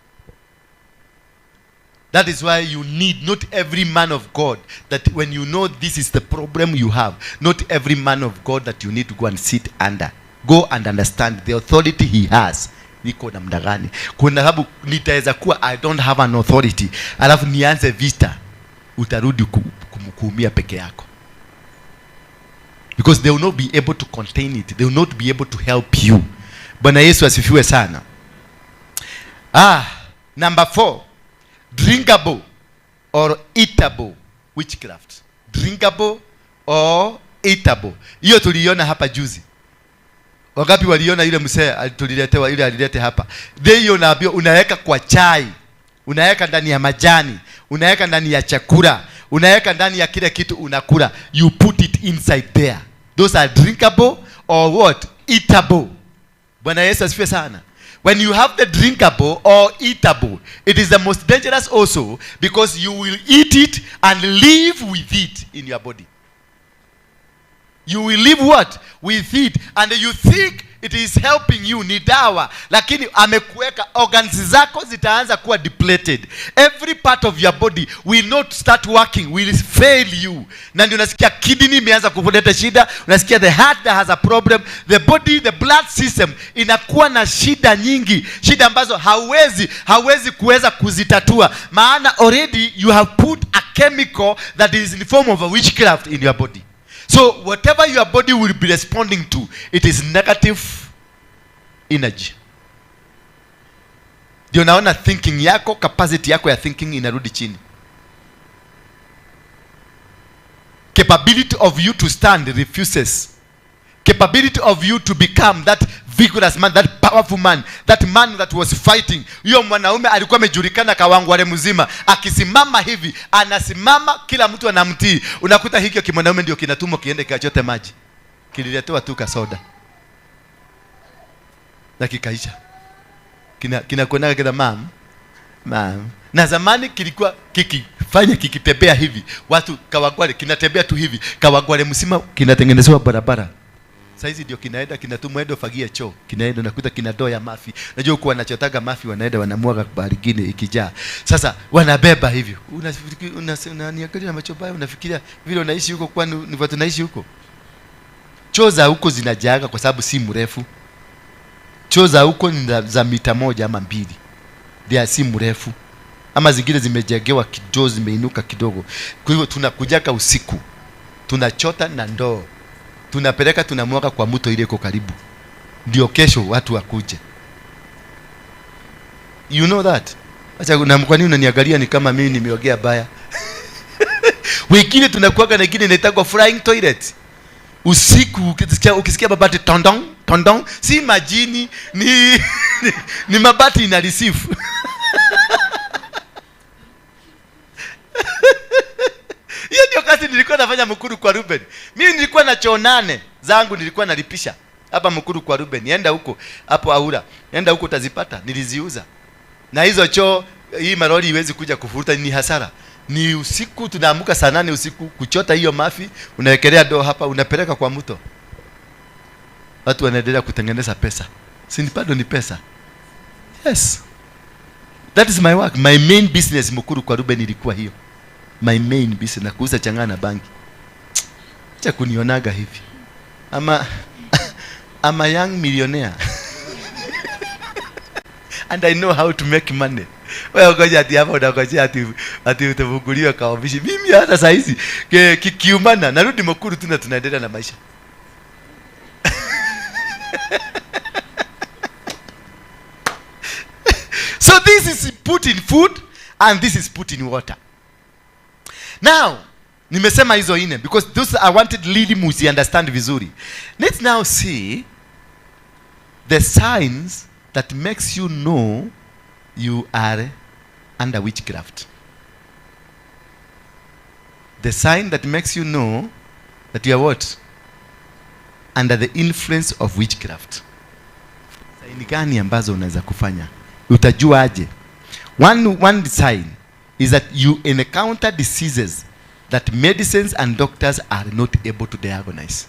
That is why you need not every man of God that when you know this is the problem you have, not every man of God that you need to go and sit under. Go and understand the authority he has. Niko namna gani? Kuna sababu nitaweza kuwa I don't have an authority, alafu nianze vita, utarudi kuumia peke yako. Because they will not be able to contain it. They will not be able to help you. Bwana Yesu asifiwe sana. Number 4. Drinkable or eatable witchcraft. Drinkable or eatable. Hiyo tuliiona hapa juzi. Wangapi waliona yule mzee tuliletewa, yule alilete hapa. Hiyo unaambiwa unaweka kwa chai, unaweka ndani ya majani, unaweka ndani ya chakula, unaweka ndani ya kile kitu unakula. You put it inside there. Those are drinkable or what? Eatable. Bwana Yesu asifiwe sana. When you have the drinkable or eatable, it is the most dangerous also, because you will eat it and live with it in your body. You will live what? With it. And you think it is helping you, ni dawa. Lakini amekuweka, organs zako zitaanza kuwa depleted. Every part of your body will not start working, will fail you. Na ndio unasikia kidney imeanza kuleta shida, unasikia the heart that has a problem, the body, the blood system inakuwa na shida nyingi, shida ambazo hauwezi kuweza kuzitatua. Maana already you have put a chemical that is in the form of a witchcraft in your body. So whatever your body will be responding to, it is negative energy. Ndio naona thinking yako, capacity yako ya thinking inarudi chini. Capability of you to stand refuses. Capability of you to become that vigorous man, that powerful man, that man that was fighting. Huyo mwanaume alikuwa amejulikana Kawangware mzima. Akisimama hivi, anasimama kila mtu anamtii. Unakuta hikyo kimwanaume ndio kinatumwa kiende kachote maji. Kililetewa tu kasoda. Na kikaisha. Kinakuonaga kila mam. Mam. Na zamani kilikuwa kikifanya kikitembea hivi. Watu Kawangware kinatembea tu hivi. Kawangware mzima kinatengenezewa barabara. Saizi ndio kinaenda kinatumwa endo fagia choo. Kinaenda unakuta kina ndoo ya mafi. Unajua huko wanachotaga mafi wanaenda wanamwaga bahari nyingine ikijaa. Sasa wanabeba hivyo. Unaniangalia na macho baya, unafikiria vile unaishi huko kwani ni watu naishi huko. Choo za huko zinajaaga kwa sababu si mrefu. Choo za huko ni za mita 1 ama 2. Dia si mrefu. Ama zingine zimejengewa kidogo, zimeinuka kidogo. Kwa hivyo tunakujaka usiku. Tunachota na ndoo. Tunapeleka tunamwaga kwa mto ile iko karibu. Ndio kesho watu wakuje. You know that? Acha na kwa nini unaniangalia ni kama mimi nimeongea baya? Wengine tunakuaga na kile inaitwa flying toilet. Usiku ukisikia mabati tondong tondong, si majini, ni mabati ina receive. Hiyo ndio kazi nilikuwa nafanya Mukuru kwa Ruben. Mimi nilikuwa na choo 8 zangu nilikuwa nalipisha hapa Mukuru kwa Ruben. Nenda huko hapo Aura. Nenda huko utazipata. Niliziuza. Na hizo choo hii maroli iwezi kuja kufuruta, ni hasara. Ni usiku tunaamuka saa 8 usiku kuchota hiyo mafi, unawekelea ndoo hapa unapeleka kwa mto. Watu wanaendelea kutengeneza pesa. Si bado ni pesa. Yes. That is my work. My main business Mukuru kwa Ruben ilikuwa hiyo. My main business na kuuza changana na bangi. Acha kunionaga hivi. I'm a young millionaire. And I know how to make money. Wewe ngoja ati hapa unangojea ati utafunguliwa kwa ofisi. Mimi hata saa hizi kikiumana narudi Mukuru tu na tunaendelea na maisha. So this is put in food and this is put in water. Now, nimesema hizo ine because those I wanted really muzi understand vizuri. Let's now see the signs that makes you know you are under witchcraft. The sign that makes you know that you are what? Under the influence of witchcraft. Sign gani ambazo unaweza kufanya? Utajua aje? One sign is that you encounter diseases that medicines and doctors are not able to diagnose.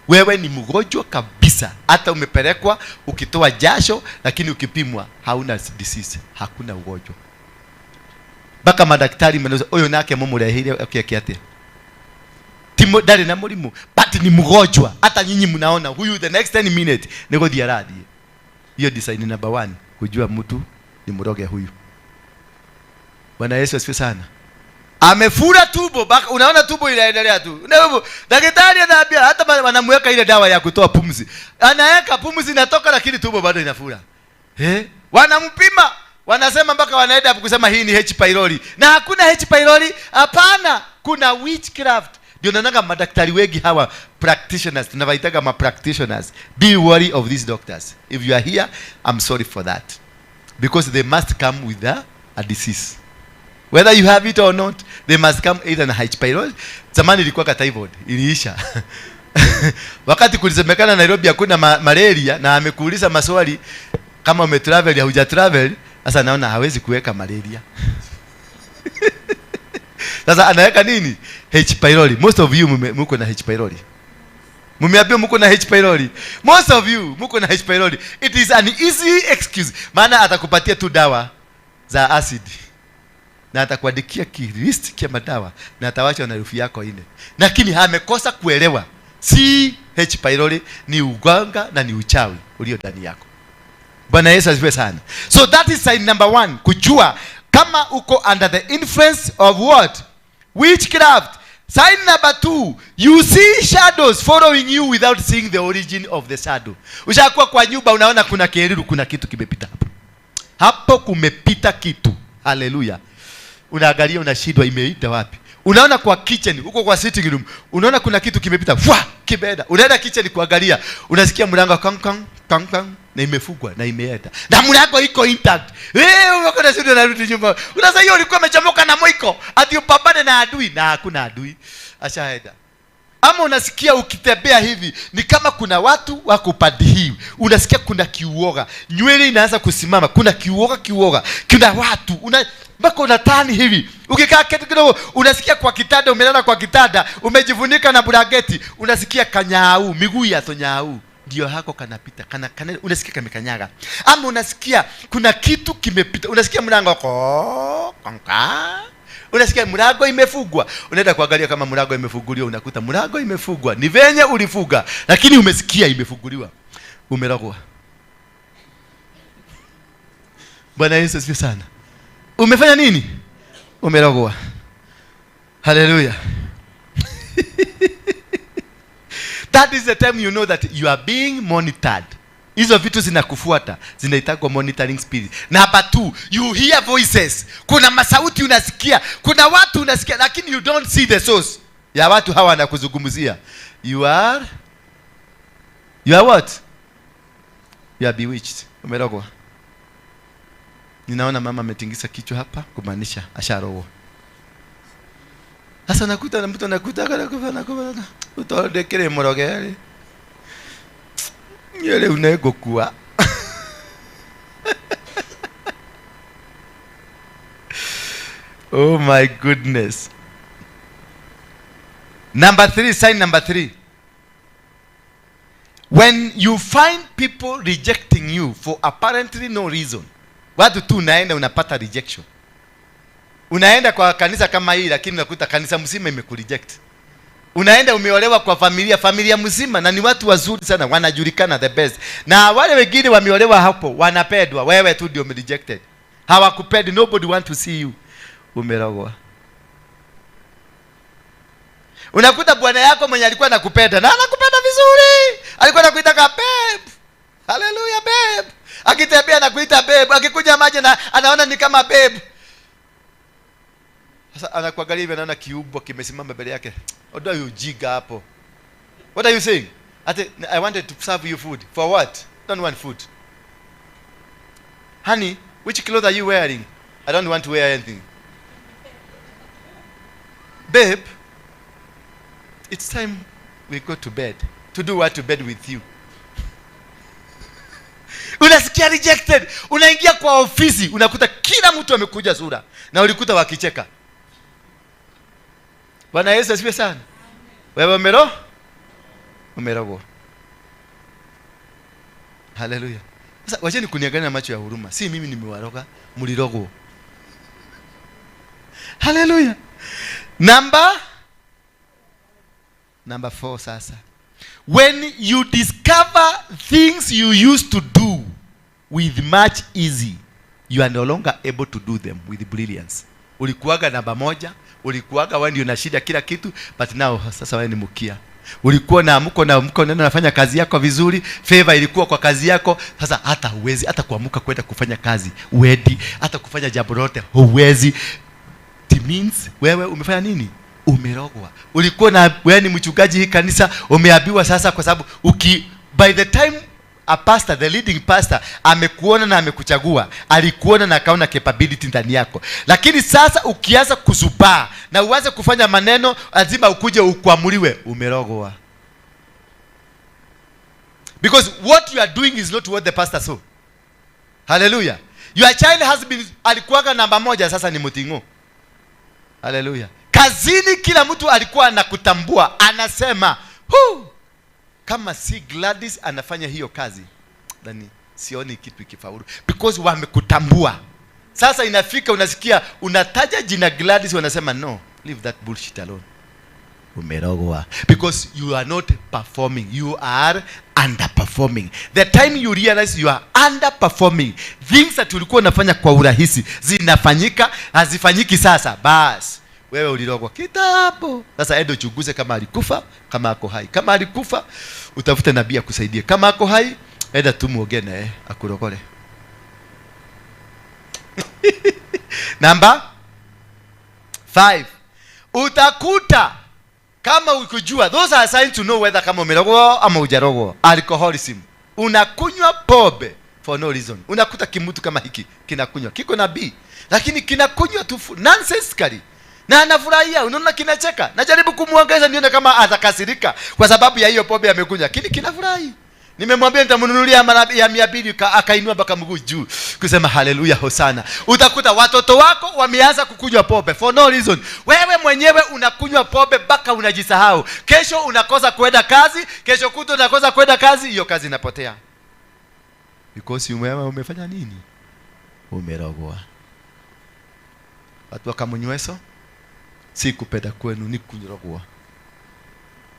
Wewe ni mgonjwa kabisa, hata umepelekwa ukitoa jasho, lakini ukipimwa hauna disease, hakuna ugonjwa. Mpaka madaktari wanauliza, "Huyo nake mumurehire okay atia?" Timo ndari na murimu, but ni mgonjwa. Hata nyinyi mnaona huyu the next 10 minutes ni guthii arathie. Hiyo ni sign number 1 kujua mtu ni mroge huyu. Bwana Yesu asifiwe sana. Amefura tumbo, unaona tumbo inaendelea tu. Daktari anaambia hata wanamweka ile dawa ya kutoa pumzi. Anaweka pumzi inatoka, lakini tumbo bado inafura. Wanampima, wanasema mpaka wanaenda kusema hii ni H pylori. Na hakuna H pylori, hapana, kuna witchcraft. Ndio naona madaktari wengi hawa practitioners, tunawaitaga ma practitioners. Be wary of these doctors. If you are here, I'm sorry for that. Because they must come with a disease. Whether you have it or not, they must come either na H pylori. Zamani ilikuwa ka typhoid, iliisha. Wakati kulisemekana Nairobi hakuna malaria, na amekuuliza maswali kama umetravel au hujatravel, sasa naona hawezi kuweka malaria. Sasa anaweka nini? H pylori. Most of you mko na H pylori. Mmeambiwa mko na H pylori. Most of you mko na H pylori. It is an easy excuse. Maana atakupatia tu dawa za acid. Na atakuandikia kilist kia madawa na atawacha na herufi yako ine. Lakini amekosa kuelewa. Si H pylori ni uganga na ni uchawi ulio ndani yako. Bwana Yesu asifiwe sana. So that is sign number 1, kujua kama uko under the influence of what? Witchcraft. Sign number 2, you see shadows following you without seeing the origin of the shadow. Ushakuwa kwa nyumba unaona kuna kelele, kuna kitu kimepita hapo. Hapo kumepita kitu. Hallelujah. Unaangalia unashindwa imeita wapi. Unaona kwa kitchen, huko kwa sitting room, unaona kuna kitu kimepita. Fwa, kimeenda. Unaenda kitchen kuangalia, unasikia mlango kang kang kang kang na imefungwa na imeenda. Na mlango iko intact. Unaona sio, unarudi nyumba. Unasema hiyo ulikuwa umechomoka na mwiko, ati upambane na adui, na hakuna adui. Ashaenda. Ama unasikia ukitembea hivi ni kama kuna watu wako pande hii. Unasikia kuna kiuoga. Nywele inaanza kusimama, kuna kiuoga. Kuna watu mpaka unatani hivi. Ukikaa kitu kidogo unasikia kwa kitanda, umelala kwa kitanda, umejifunika na blanketi, unasikia kanyau, miguu ya tonyau. Ndio hako kanapita, kana unasikia kamekanyaga. Ama unasikia kuna kitu kimepita, unasikia mlango ko konka. Unasikia mlango imefungwa. Unaenda kuangalia kama mlango imefunguliwa, unakuta mlango imefungwa. Ni venye ulifuga, lakini umesikia imefunguliwa. Umerogwa. Bwana Yesu asifiwe sana. Umefanya nini? Umerogwa. Hallelujah. That is the time you know that you are being monitored. Hizo vitu zinakufuata, zinaitwa monitoring spirit. Number 2, you hear voices. Kuna masauti unasikia, kuna watu unasikia, lakini you don't see the source ya watu hawa wanakuzungumzia. You are what? You are bewitched. Umerogwa. Ninaona mama ametingisa kichwa hapa kumaanisha asharogwa. Sasa nakuta na mtu anakuta kana utondekere murogere. Yele unegokua. Oh my goodness. Number 3, sign number 3. When you find people rejecting you for apparently no reason. Watu tu unaenda unapata rejection. Unaenda kwa kanisa kama hii lakini unakuta kanisa mzima imekureject. Unaenda umeolewa kwa familia mzima na ni watu wazuri sana, wanajulikana the best. Na wale wengine wameolewa hapo wanapendwa, wewe tu ndio umerejected. Hawakupendi, nobody want to see you. Umerogwa. Unakuta bwana yako mwenye alikuwa anakupenda na anakupenda vizuri, alikuwa anakuita babe. Hallelujah babe. Akitembea anakuita babe, akikuja maji na anaona ni kama babe. Sasa anakuangalia hivi anaona kiubwa kimesimama mbele yake. Odo ujiga hapo. What are you saying? I wanted to serve you food. For what? Don't want food. Honey, which clothes are you wearing? I don't want to wear anything. Babe, it's time we go to bed. To do what? To bed with you. Unasikia Unasikia rejected. Unaingia kwa ofisi, unakuta kila mtu amekuja sura na ulikuta wakicheka. Bwana Yesu asifiwe sana. Wewe umerogwa. Haleluya. Sasa wacheni kuniangalia na macho ya huruma. Si mimi nimewaroga, mlirogwa. Haleluya. Number 4 sasa. When you discover things you used to do with much easy, you are no longer able to do them with brilliance. Ulikuwaga namba moja, ulikuwaga wewe ndio unashinda kila kitu, but now sasa wewe ni mkia. Ulikuwa na mko na mko nenda unafanya kazi yako vizuri, favor ilikuwa kwa kazi yako, sasa hata huwezi hata kuamuka kwenda kufanya kazi, huendi, hata kufanya jambo lolote huwezi. It means wewe umefanya nini? Umerogwa. Ulikuwa na wewe ni mchungaji hii kanisa, umeambiwa sasa, kwa sababu by the time a pastor, the leading pastor amekuona na amekuchagua, alikuona na akaona capability ndani yako. Lakini sasa ukianza kuzubaa na uanze kufanya maneno, lazima ukuje ukwamuliwe, umerogwa. Because what you are doing is not what the pastor saw. Hallelujah. Your child has been, alikuwaga namba moja, sasa ni mtingo. Hallelujah. Kazini kila mtu alikuwa anakutambua, anasema, "Hu, kama si Gladys anafanya hiyo kazi, then sioni kitu ikifaulu." Because wamekutambua. Sasa inafika unasikia unataja jina Gladys, wanasema no, leave that bullshit alone. Umerogwa. Because you are not performing, you are underperforming. The time you realize you are underperforming, things that ulikuwa unafanya kwa urahisi zinafanyika, hazifanyiki sasa, bas wewe ulirogwa kitambo. Sasa enda uchunguze kama alikufa, kama ako hai. Kama alikufa, utafute nabii akusaidie. Kama ako hai, enda tu muongee naye akurogore. Number 5. Utakuta kama ukujua, those are signs to know whether kama umerogwa ama hujarogwa. Alcoholism. Unakunywa pombe for no reason. Unakuta kimutu kama hiki kinakunywa, kiko na B, lakini kinakunywa tu nonsensically. Na anafurahia, unaona kinacheka. Najaribu kumuongeza nione kama atakasirika kwa sababu ya hiyo pombe amekunywa, lakini kinafurahi. Nimemwambia nitamnunulia mara ya 200, akainua mpaka mguu juu kusema haleluya hosana. Utakuta watoto wako wameanza kukunywa pombe for no reason. Wewe mwenyewe unakunywa pombe mpaka unajisahau. Kesho unakosa kwenda kazi, kesho kutwa unakosa kwenda kazi, hiyo kazi inapotea. Because wewe umefanya nini? Umerogwa. Watu wakamunyweso, si kupenda kwenu ni kurogwa.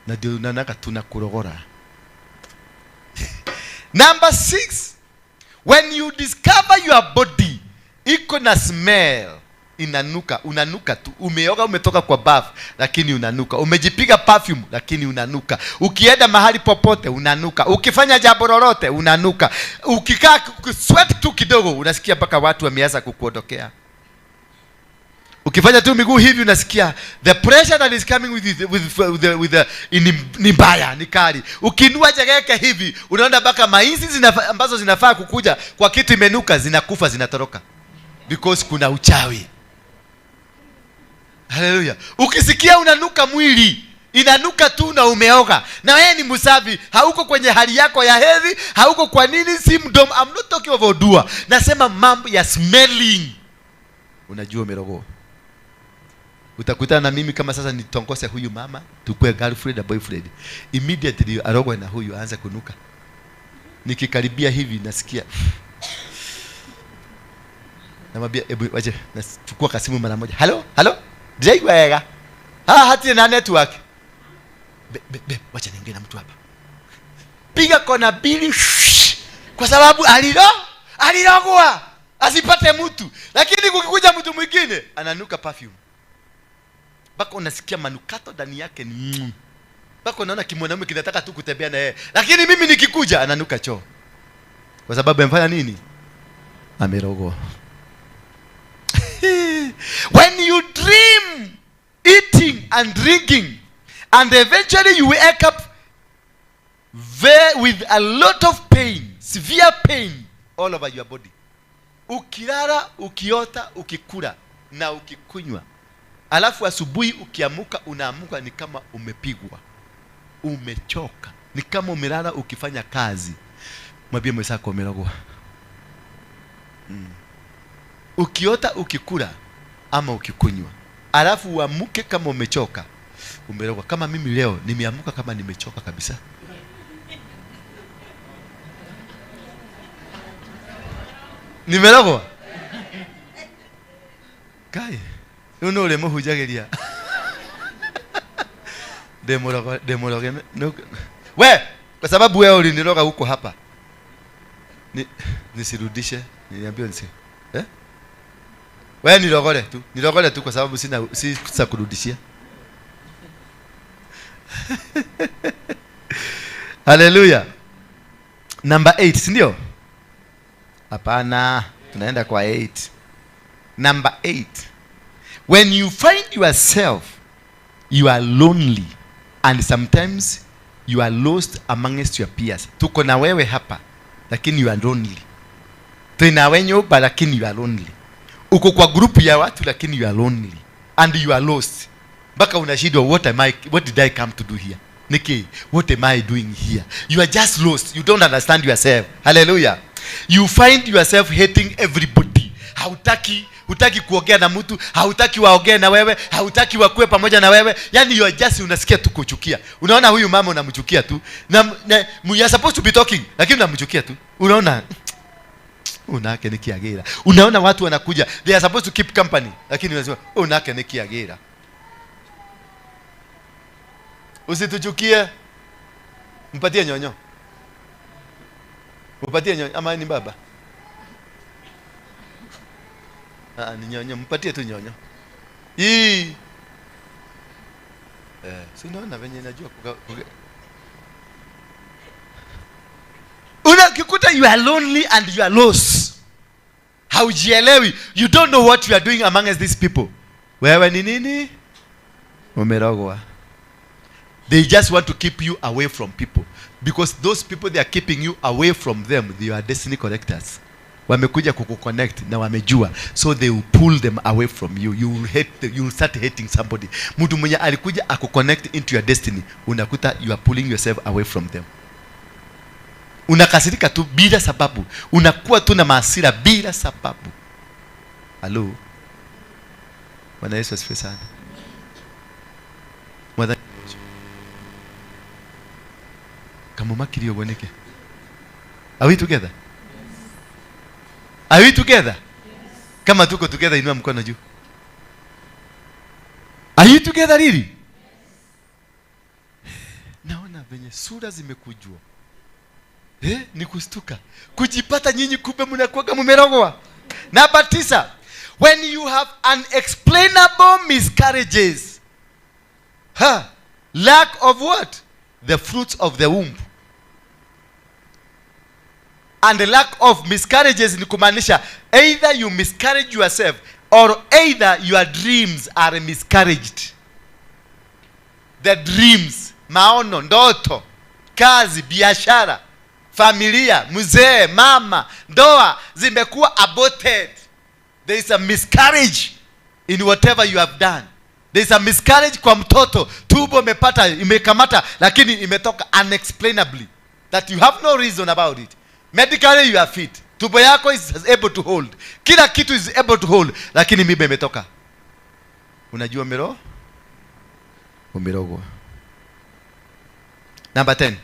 Na ndio nanaka tunakurogora. Number 6, when you discover your body iko na smell, inanuka, unanuka tu. Umeoga, umetoka kwa bath, lakini unanuka. Umejipiga perfume, lakini unanuka. Ukienda mahali popote unanuka. Ukifanya jambo lolote unanuka. Ukikaa sweat tu kidogo unasikia mpaka watu wameanza kukuondokea. Ukifanya tu miguu hivi unasikia the pressure that is coming with ni mbaya, ni kali. Ukiinua jegeke hivi unaona mpaka mainzi ambazo zinafaa kukuja kwa kitu imenuka zinakufa, zinatoroka. Because kuna uchawi. Haleluya. Ukisikia unanuka mwili, inanuka tu na umeoga, na wewe ni msafi, hauko kwenye hali yako ya hedhi, hauko kwa nini, si mdomo. I'm not talking about dua. Nasema mambo ya smelling. Unajua umerogwa. Utakutana na mimi kama sasa nitongose huyu mama, tukue girlfriend na boyfriend. Immediately arogwe na huyu aanze kunuka. Nikikaribia hivi nasikia. Namwambia hebu wache nachukua kasimu mara moja. Hello? Hello? Ndiaigwega. Ha, hati na network. Be, be, be, wacha niongee na mtu hapa. Piga kona mbili, shh, kwa sababu alirogwa asipate mtu. Lakini kukikuja mtu mwingine ananuka perfume. Mpaka unasikia manukato ndani yake ni Mpaka unaona kimwanaume kinataka tu kutembea na yeye. Lakini mimi nikikuja ananuka choo. Kwa sababu amefanya nini? Amerogwa. When you dream eating and drinking and eventually you wake up with a lot of pain, severe pain all over your body. Ukilala, ukiota, ukikula na ukikunywa. Alafu asubuhi ukiamuka, unaamuka ni kama umepigwa. Umechoka. Ni kama umelala ukifanya kazi. Mwambie mwenzako umerogwa. Ukiota ukikula ama ukikunywa, alafu uamuke kama umechoka, umerogwa. Kama mimi leo nimeamuka kama nimechoka kabisa. Nimerogwa. Kai, uno ule muhujagiria. Demoroge no. We, kwa sababu wewe uliniroga huko hapa. Nisirudishe, niliambiwa nisi. Eh? Wewe nirogore tu. Nirogore tu kwa sababu sina si kurudishia. Hallelujah. Number 8, si ndio? Hapana, tunaenda kwa 8. Number 8. When you find yourself you are lonely and sometimes you are lost amongst your peers. Tuko na wewe hapa lakini you are lonely. Tuna wewe nyumba lakini you are lonely. Uko kwa group ya watu lakini you are lonely and you are lost. Mpaka unashindwa, what did I come to do here? Niki, what am I doing here? You are just lost. You don't understand yourself. Hallelujah. You find yourself hating everybody. Hutaki kuongea na mtu, hautaki waongee na wewe, hautaki wakuwe pamoja na wewe. Yani you are just unasikia tu kuchukia. Unaona huyu mama unamchukia tu. Na you are supposed to be talking, lakini unamchukia tu. Unaona unake ni kiagira. Unaona watu wanakuja, they are supposed to keep company, lakini unasema unake ni kiagira. Usituchukie. Mpatie nyonyo. Mpatie nyonyo ama ni baba? Ni nyonyo, mpatie tu nyonyo. Hii. Si unaona venye najua unakikuta you are lonely and you are lost. Haujielewi. You don't know what you are doing among these people. Wewe ni nini? Umerogwa. They just want to keep you away from people. Because those people they are keeping you away from them, they are destiny collectors. Wamekuja kukuconnect na wamejua, so they will pull them away from you. You will hate them. You will start hating somebody. Mtu mwenye alikuja akuconnect into your destiny, unakuta you are pulling yourself away from them. Unakasirika tu bila sababu. Unakuwa tu na maasira bila sababu. Hello. Bwana Yesu asifiwe sana. Mwadha kama makirio boneke. Are we together? Are we together? Yes. Kama tuko together, inua mkono juu. Are you together really? Yes. Naona venye sura zimekujua. Ni kustuka. Kujipata nyinyi kumbe mnakuwa mmerogwa. Namba 9. When you have unexplainable miscarriages. Lack of what? The fruits of the womb. And the lack of miscarriages ni kumaanisha either you miscarriage yourself or either your dreams are miscarriaged. The dreams, maono, ndoto, kazi, biashara, familia, mzee, mama, ndoa zimekuwa aborted. There is a miscarriage in whatever you have done. There is a miscarriage kwa mtoto. Tumbo imepata, imekamata, lakini imetoka unexplainably. That you have no reason about it. Medically you are fit. Tumbo yako is able to hold. Kila kitu is able to hold, lakini mimba imetoka. Unajua mero? Umerogwa. Number 10.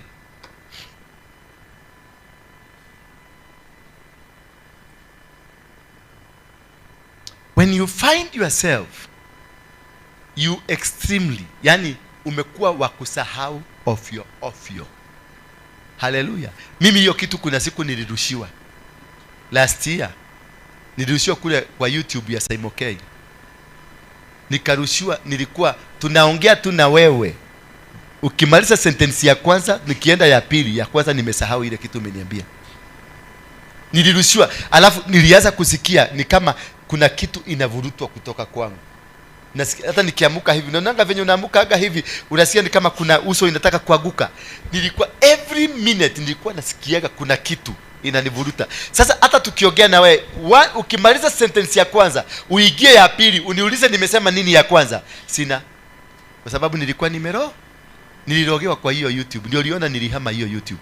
When you find yourself you extremely, yani umekuwa wa kusahau ofyo ofyo. Hallelujah. Mimi hiyo kitu kuna siku nilirushiwa. Last year nilirushiwa kule kwa YouTube ya Simon K. Nikarushiwa, nilikuwa tunaongea tu na wewe. Ukimaliza sentence ya kwanza, nikienda ya pili, ya kwanza nimesahau ile kitu umeniambia. Nilirushiwa, alafu nilianza kusikia ni kama kuna kitu inavurutwa kutoka kwangu. Nasikia hata nikiamuka hivi, unaonanga venye unaamuka hivi, unasikia ni kama kuna uso inataka kuanguka. Nilikuwa every minute nilikuwa nasikiaga kuna kitu inanivuruta. Sasa hata tukiongea na wewe, ukimaliza sentence ya kwanza, uingie ya pili, uniulize nimesema nini ya kwanza. Sina. Kwa sababu nilikuwa nilirogewa kwa hiyo YouTube. Ndio uliona nilihama hiyo YouTube.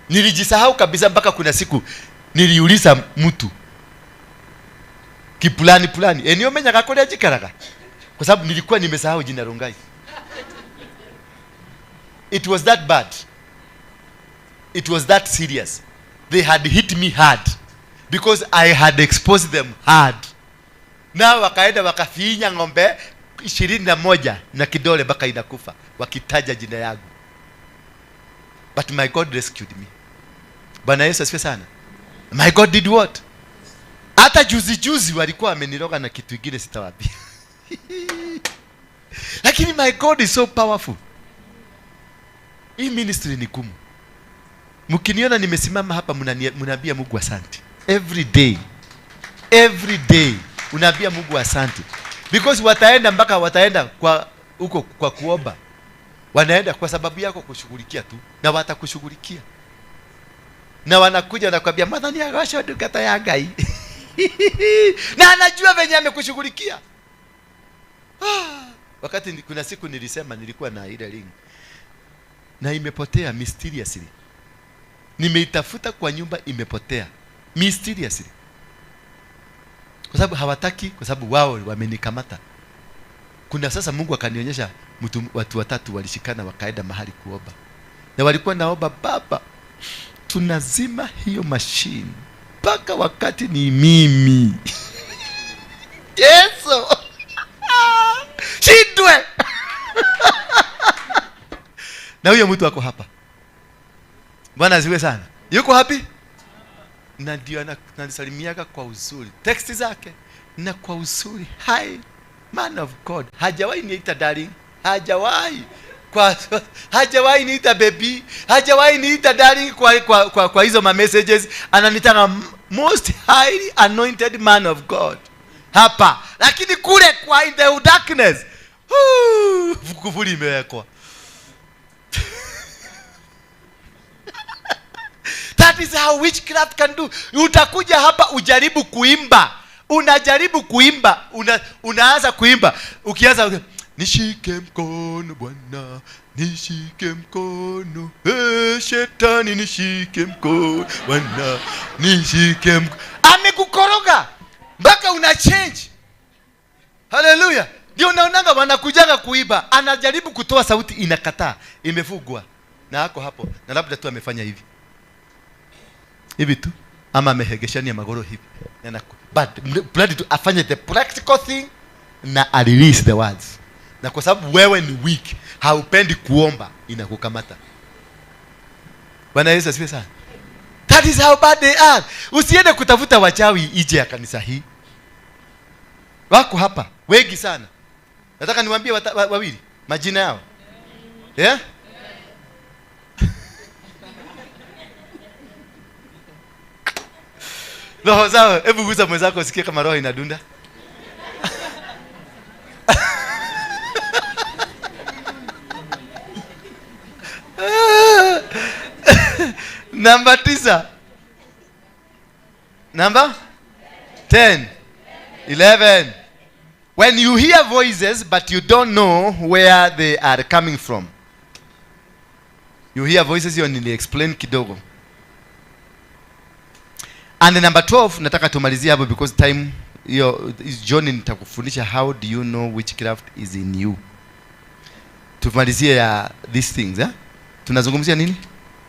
Nilijisahau kabisa mpaka kuna siku Niliuliza mtu kipulani pulani, eneo menyaga kuria njikaraga, kwa sababu nilikuwa nimesahau jina Rongai. It was that bad. It was that serious. They had hit me hard because I had exposed them hard. Nao wakaenda wakafinya ng'ombe 21 na kidole mpaka inakufa wakitaja jina yangu. But my God rescued me. Bwana Yesu asifiwe sana. My God did what? Hata juzi juzi walikuwa wameniroga na kitu kingine sitawaambia. Lakini my God is so powerful. Hii ministry ni gumu. Mkiniona nimesimama hapa mnaambia Mungu asante. Every day. Every day unaambia Mungu asante. Because wataenda mpaka wataenda kwa huko kwa kuomba. Wanaenda kwa sababu yako kushughulikia tu, na watakushughulikia. Na wanakuja wanakuambia Mwathani agocwo ndungata ya Ngai. Na anajua venye amekushughulikia. Wakati kuna siku nilisema nilikuwa na ile ring na imepotea mysteriously. Nimeitafuta kwa nyumba imepotea mysteriously. Kwa sababu hawataki, kwa sababu wao wamenikamata. Kuna sasa Mungu akanionyesha watu watatu walishikana wakaenda mahali kuomba. Na walikuwa naomba, Baba, tunazima hiyo machine mpaka wakati ni mimi. Yesu. Shindwe. Na huyo mtu ako hapa. Bwana asifiwe sana. Yuko hapi? Na ndio ananisalimiaga kwa uzuri. Text zake na kwa uzuri. Hi, man of God. Hajawahi niita darling. Hajawahi. Hajawahi niita baby. Hajawahi niita darling kwa hizo ma messages. Ananitanga most highly anointed man of God. Hapa. Lakini kule kwa in the darkness. Kufuli imewekwa. That is how witchcraft can do. Utakuja hapa ujaribu kuimba. Unajaribu kuimba. Unaanza kuimba. Ukianza nishike mkono Bwana, nishike mkono. Shetani nishike mkono Bwana, nishike mkono. Amekukoroga mpaka una change. Hallelujah. Ndio unaonanga wanakujaga kuiba. Anajaribu kutoa sauti inakataa. Imefugwa. Na hako hapo. Na labda tu amefanya hivi. Hivi tu. Ama amehegeshania magoro hivi. But blood tu afanye the practical thing na a release the words. Na kwa sababu wewe ni weak, haupendi kuomba, inakukamata. Bwana Yesu asifiwe sana. That is how bad they are. Usiende kutafuta wachawi ije ya kanisa hii. Wako hapa wengi sana. Nataka niwaambie wawili majina yao. Yeah? Roho zao, hebu gusa mwenzako usikie kama roho inadunda. Namba 9. Number 10. 11. When you hear voices but you don't know where they are coming from. You hear voices, hiyo nili explain kidogo. And number 12, nataka tumalizie hapo because time hiyo John nitakufundisha how do you know witchcraft is in you. Tumalizie ya these things, eh? Tunazungumzia nini?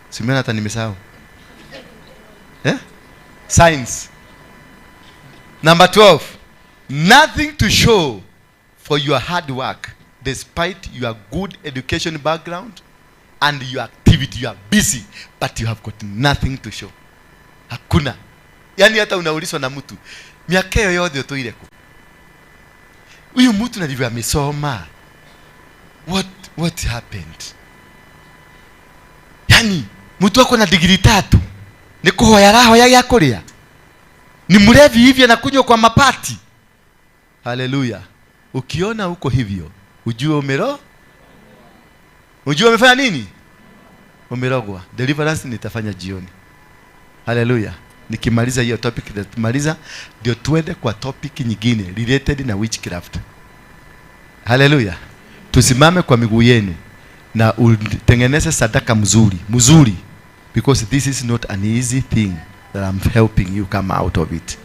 Simeona hata nimesahau. Eh? Signs. Number 12. Nothing to show for your hard work despite your good education background and your activity. You are busy but you have got nothing to show. Hakuna. Yaani hata unaulizwa na mtu, miaka yoyote utoile ku. Huyu mtu ndivyo amesoma. What happened? Yaani mtu wako na degree 3. Ni kuhoya raho ya kuria. Ni mlevi hivi anakunywa kwa mapati. Haleluya. Ukiona huko hivyo, ujue umero? Ujue umefanya nini? Umerogwa. Deliverance nitafanya jioni. Haleluya. Nikimaliza hiyo topic nitamaliza ndio tuende kwa topic nyingine related na witchcraft. Haleluya. Tusimame kwa miguu yenu na utengeneze sadaka mzuri, mzuri, because this is not an easy thing. that I'm helping you come out of it.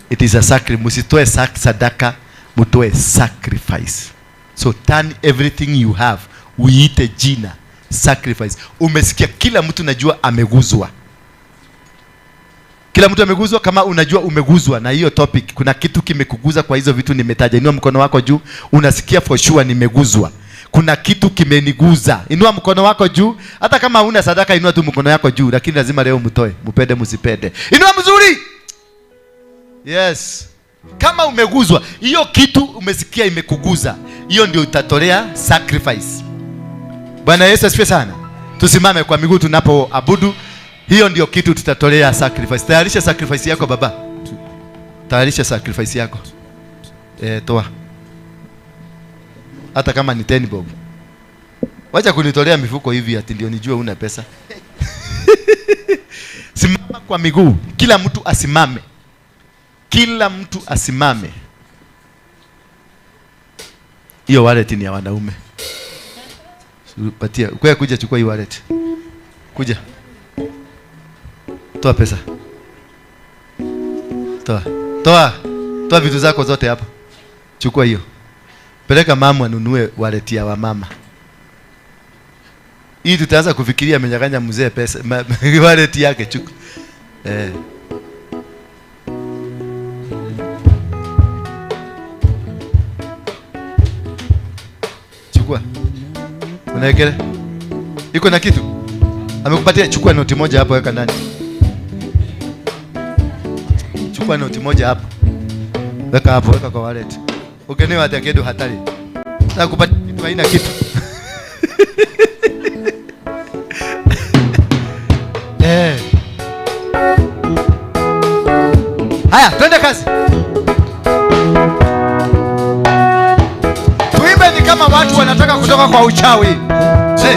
It is a sacrifice. Musitoe sadaka, mutoe sacrifice. So turn everything you have, uiite jina sacrifice. Umesikia kila mtu najua ameguzwa. Kila mtu ameguzwa. Kama unajua umeguzwa na hiyo topic, kuna kitu kimekuguza kwa hizo vitu nimetaja, inua mkono wako juu. Unasikia for sure nimeguzwa, kuna kitu kimeniguza, inua mkono wako juu. Hata kama huna sadaka, inua tu mkono yako juu, lakini lazima leo mtoe, mupende msipende. Inua mzuri. Yes. Kama umeguzwa, hiyo kitu umesikia imekuguza, hiyo ndio utatolea sacrifice. Bwana Yesu asifiwe sana. Tusimame kwa miguu tunapoabudu. Hiyo ndio kitu tutatolea sacrifice. Tayarisha sacrifice yako baba. Tayarisha sacrifice yako. Toa. Hata kama ni 10 bob. Wacha kunitolea mifuko hivi ati ndio nijue una pesa. Simama kwa miguu. Kila mtu asimame. Kila mtu asimame. Hiyo wallet ni ya wanaume. Patia. Kwa kuja chukua hii wallet. Kuja. Toa pesa. Toa. Toa. Toa vitu zako zote hapa. Chukua hiyo. Peleka mama anunue wallet ya wamama. Hii tutaanza kufikiria amenyang'anya mzee pesa wallet yake. Chukua. Chukua. Unaekele? Iko na kitu? Amekupatia, chukua noti moja hapo weka ndani. Chukua noti moja hapo. Weka hapo, weka kwa wallet. Ukenewa hata kedo hatari. Nakupatia kitu haina kitu. Haya, twende kazi. Tuimbe ni kama watu wanataka kutoka kwa uchawi. Say.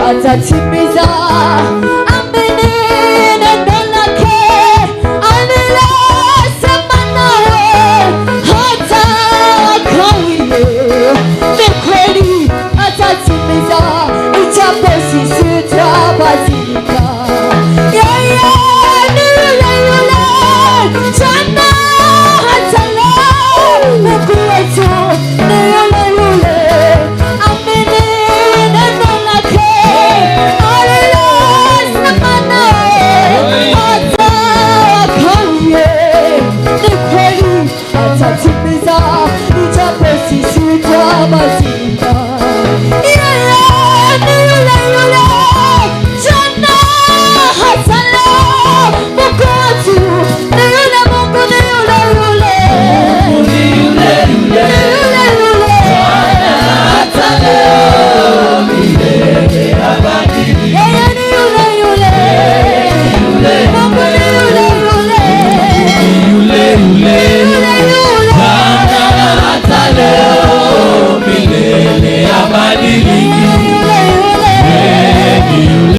Atatimiza.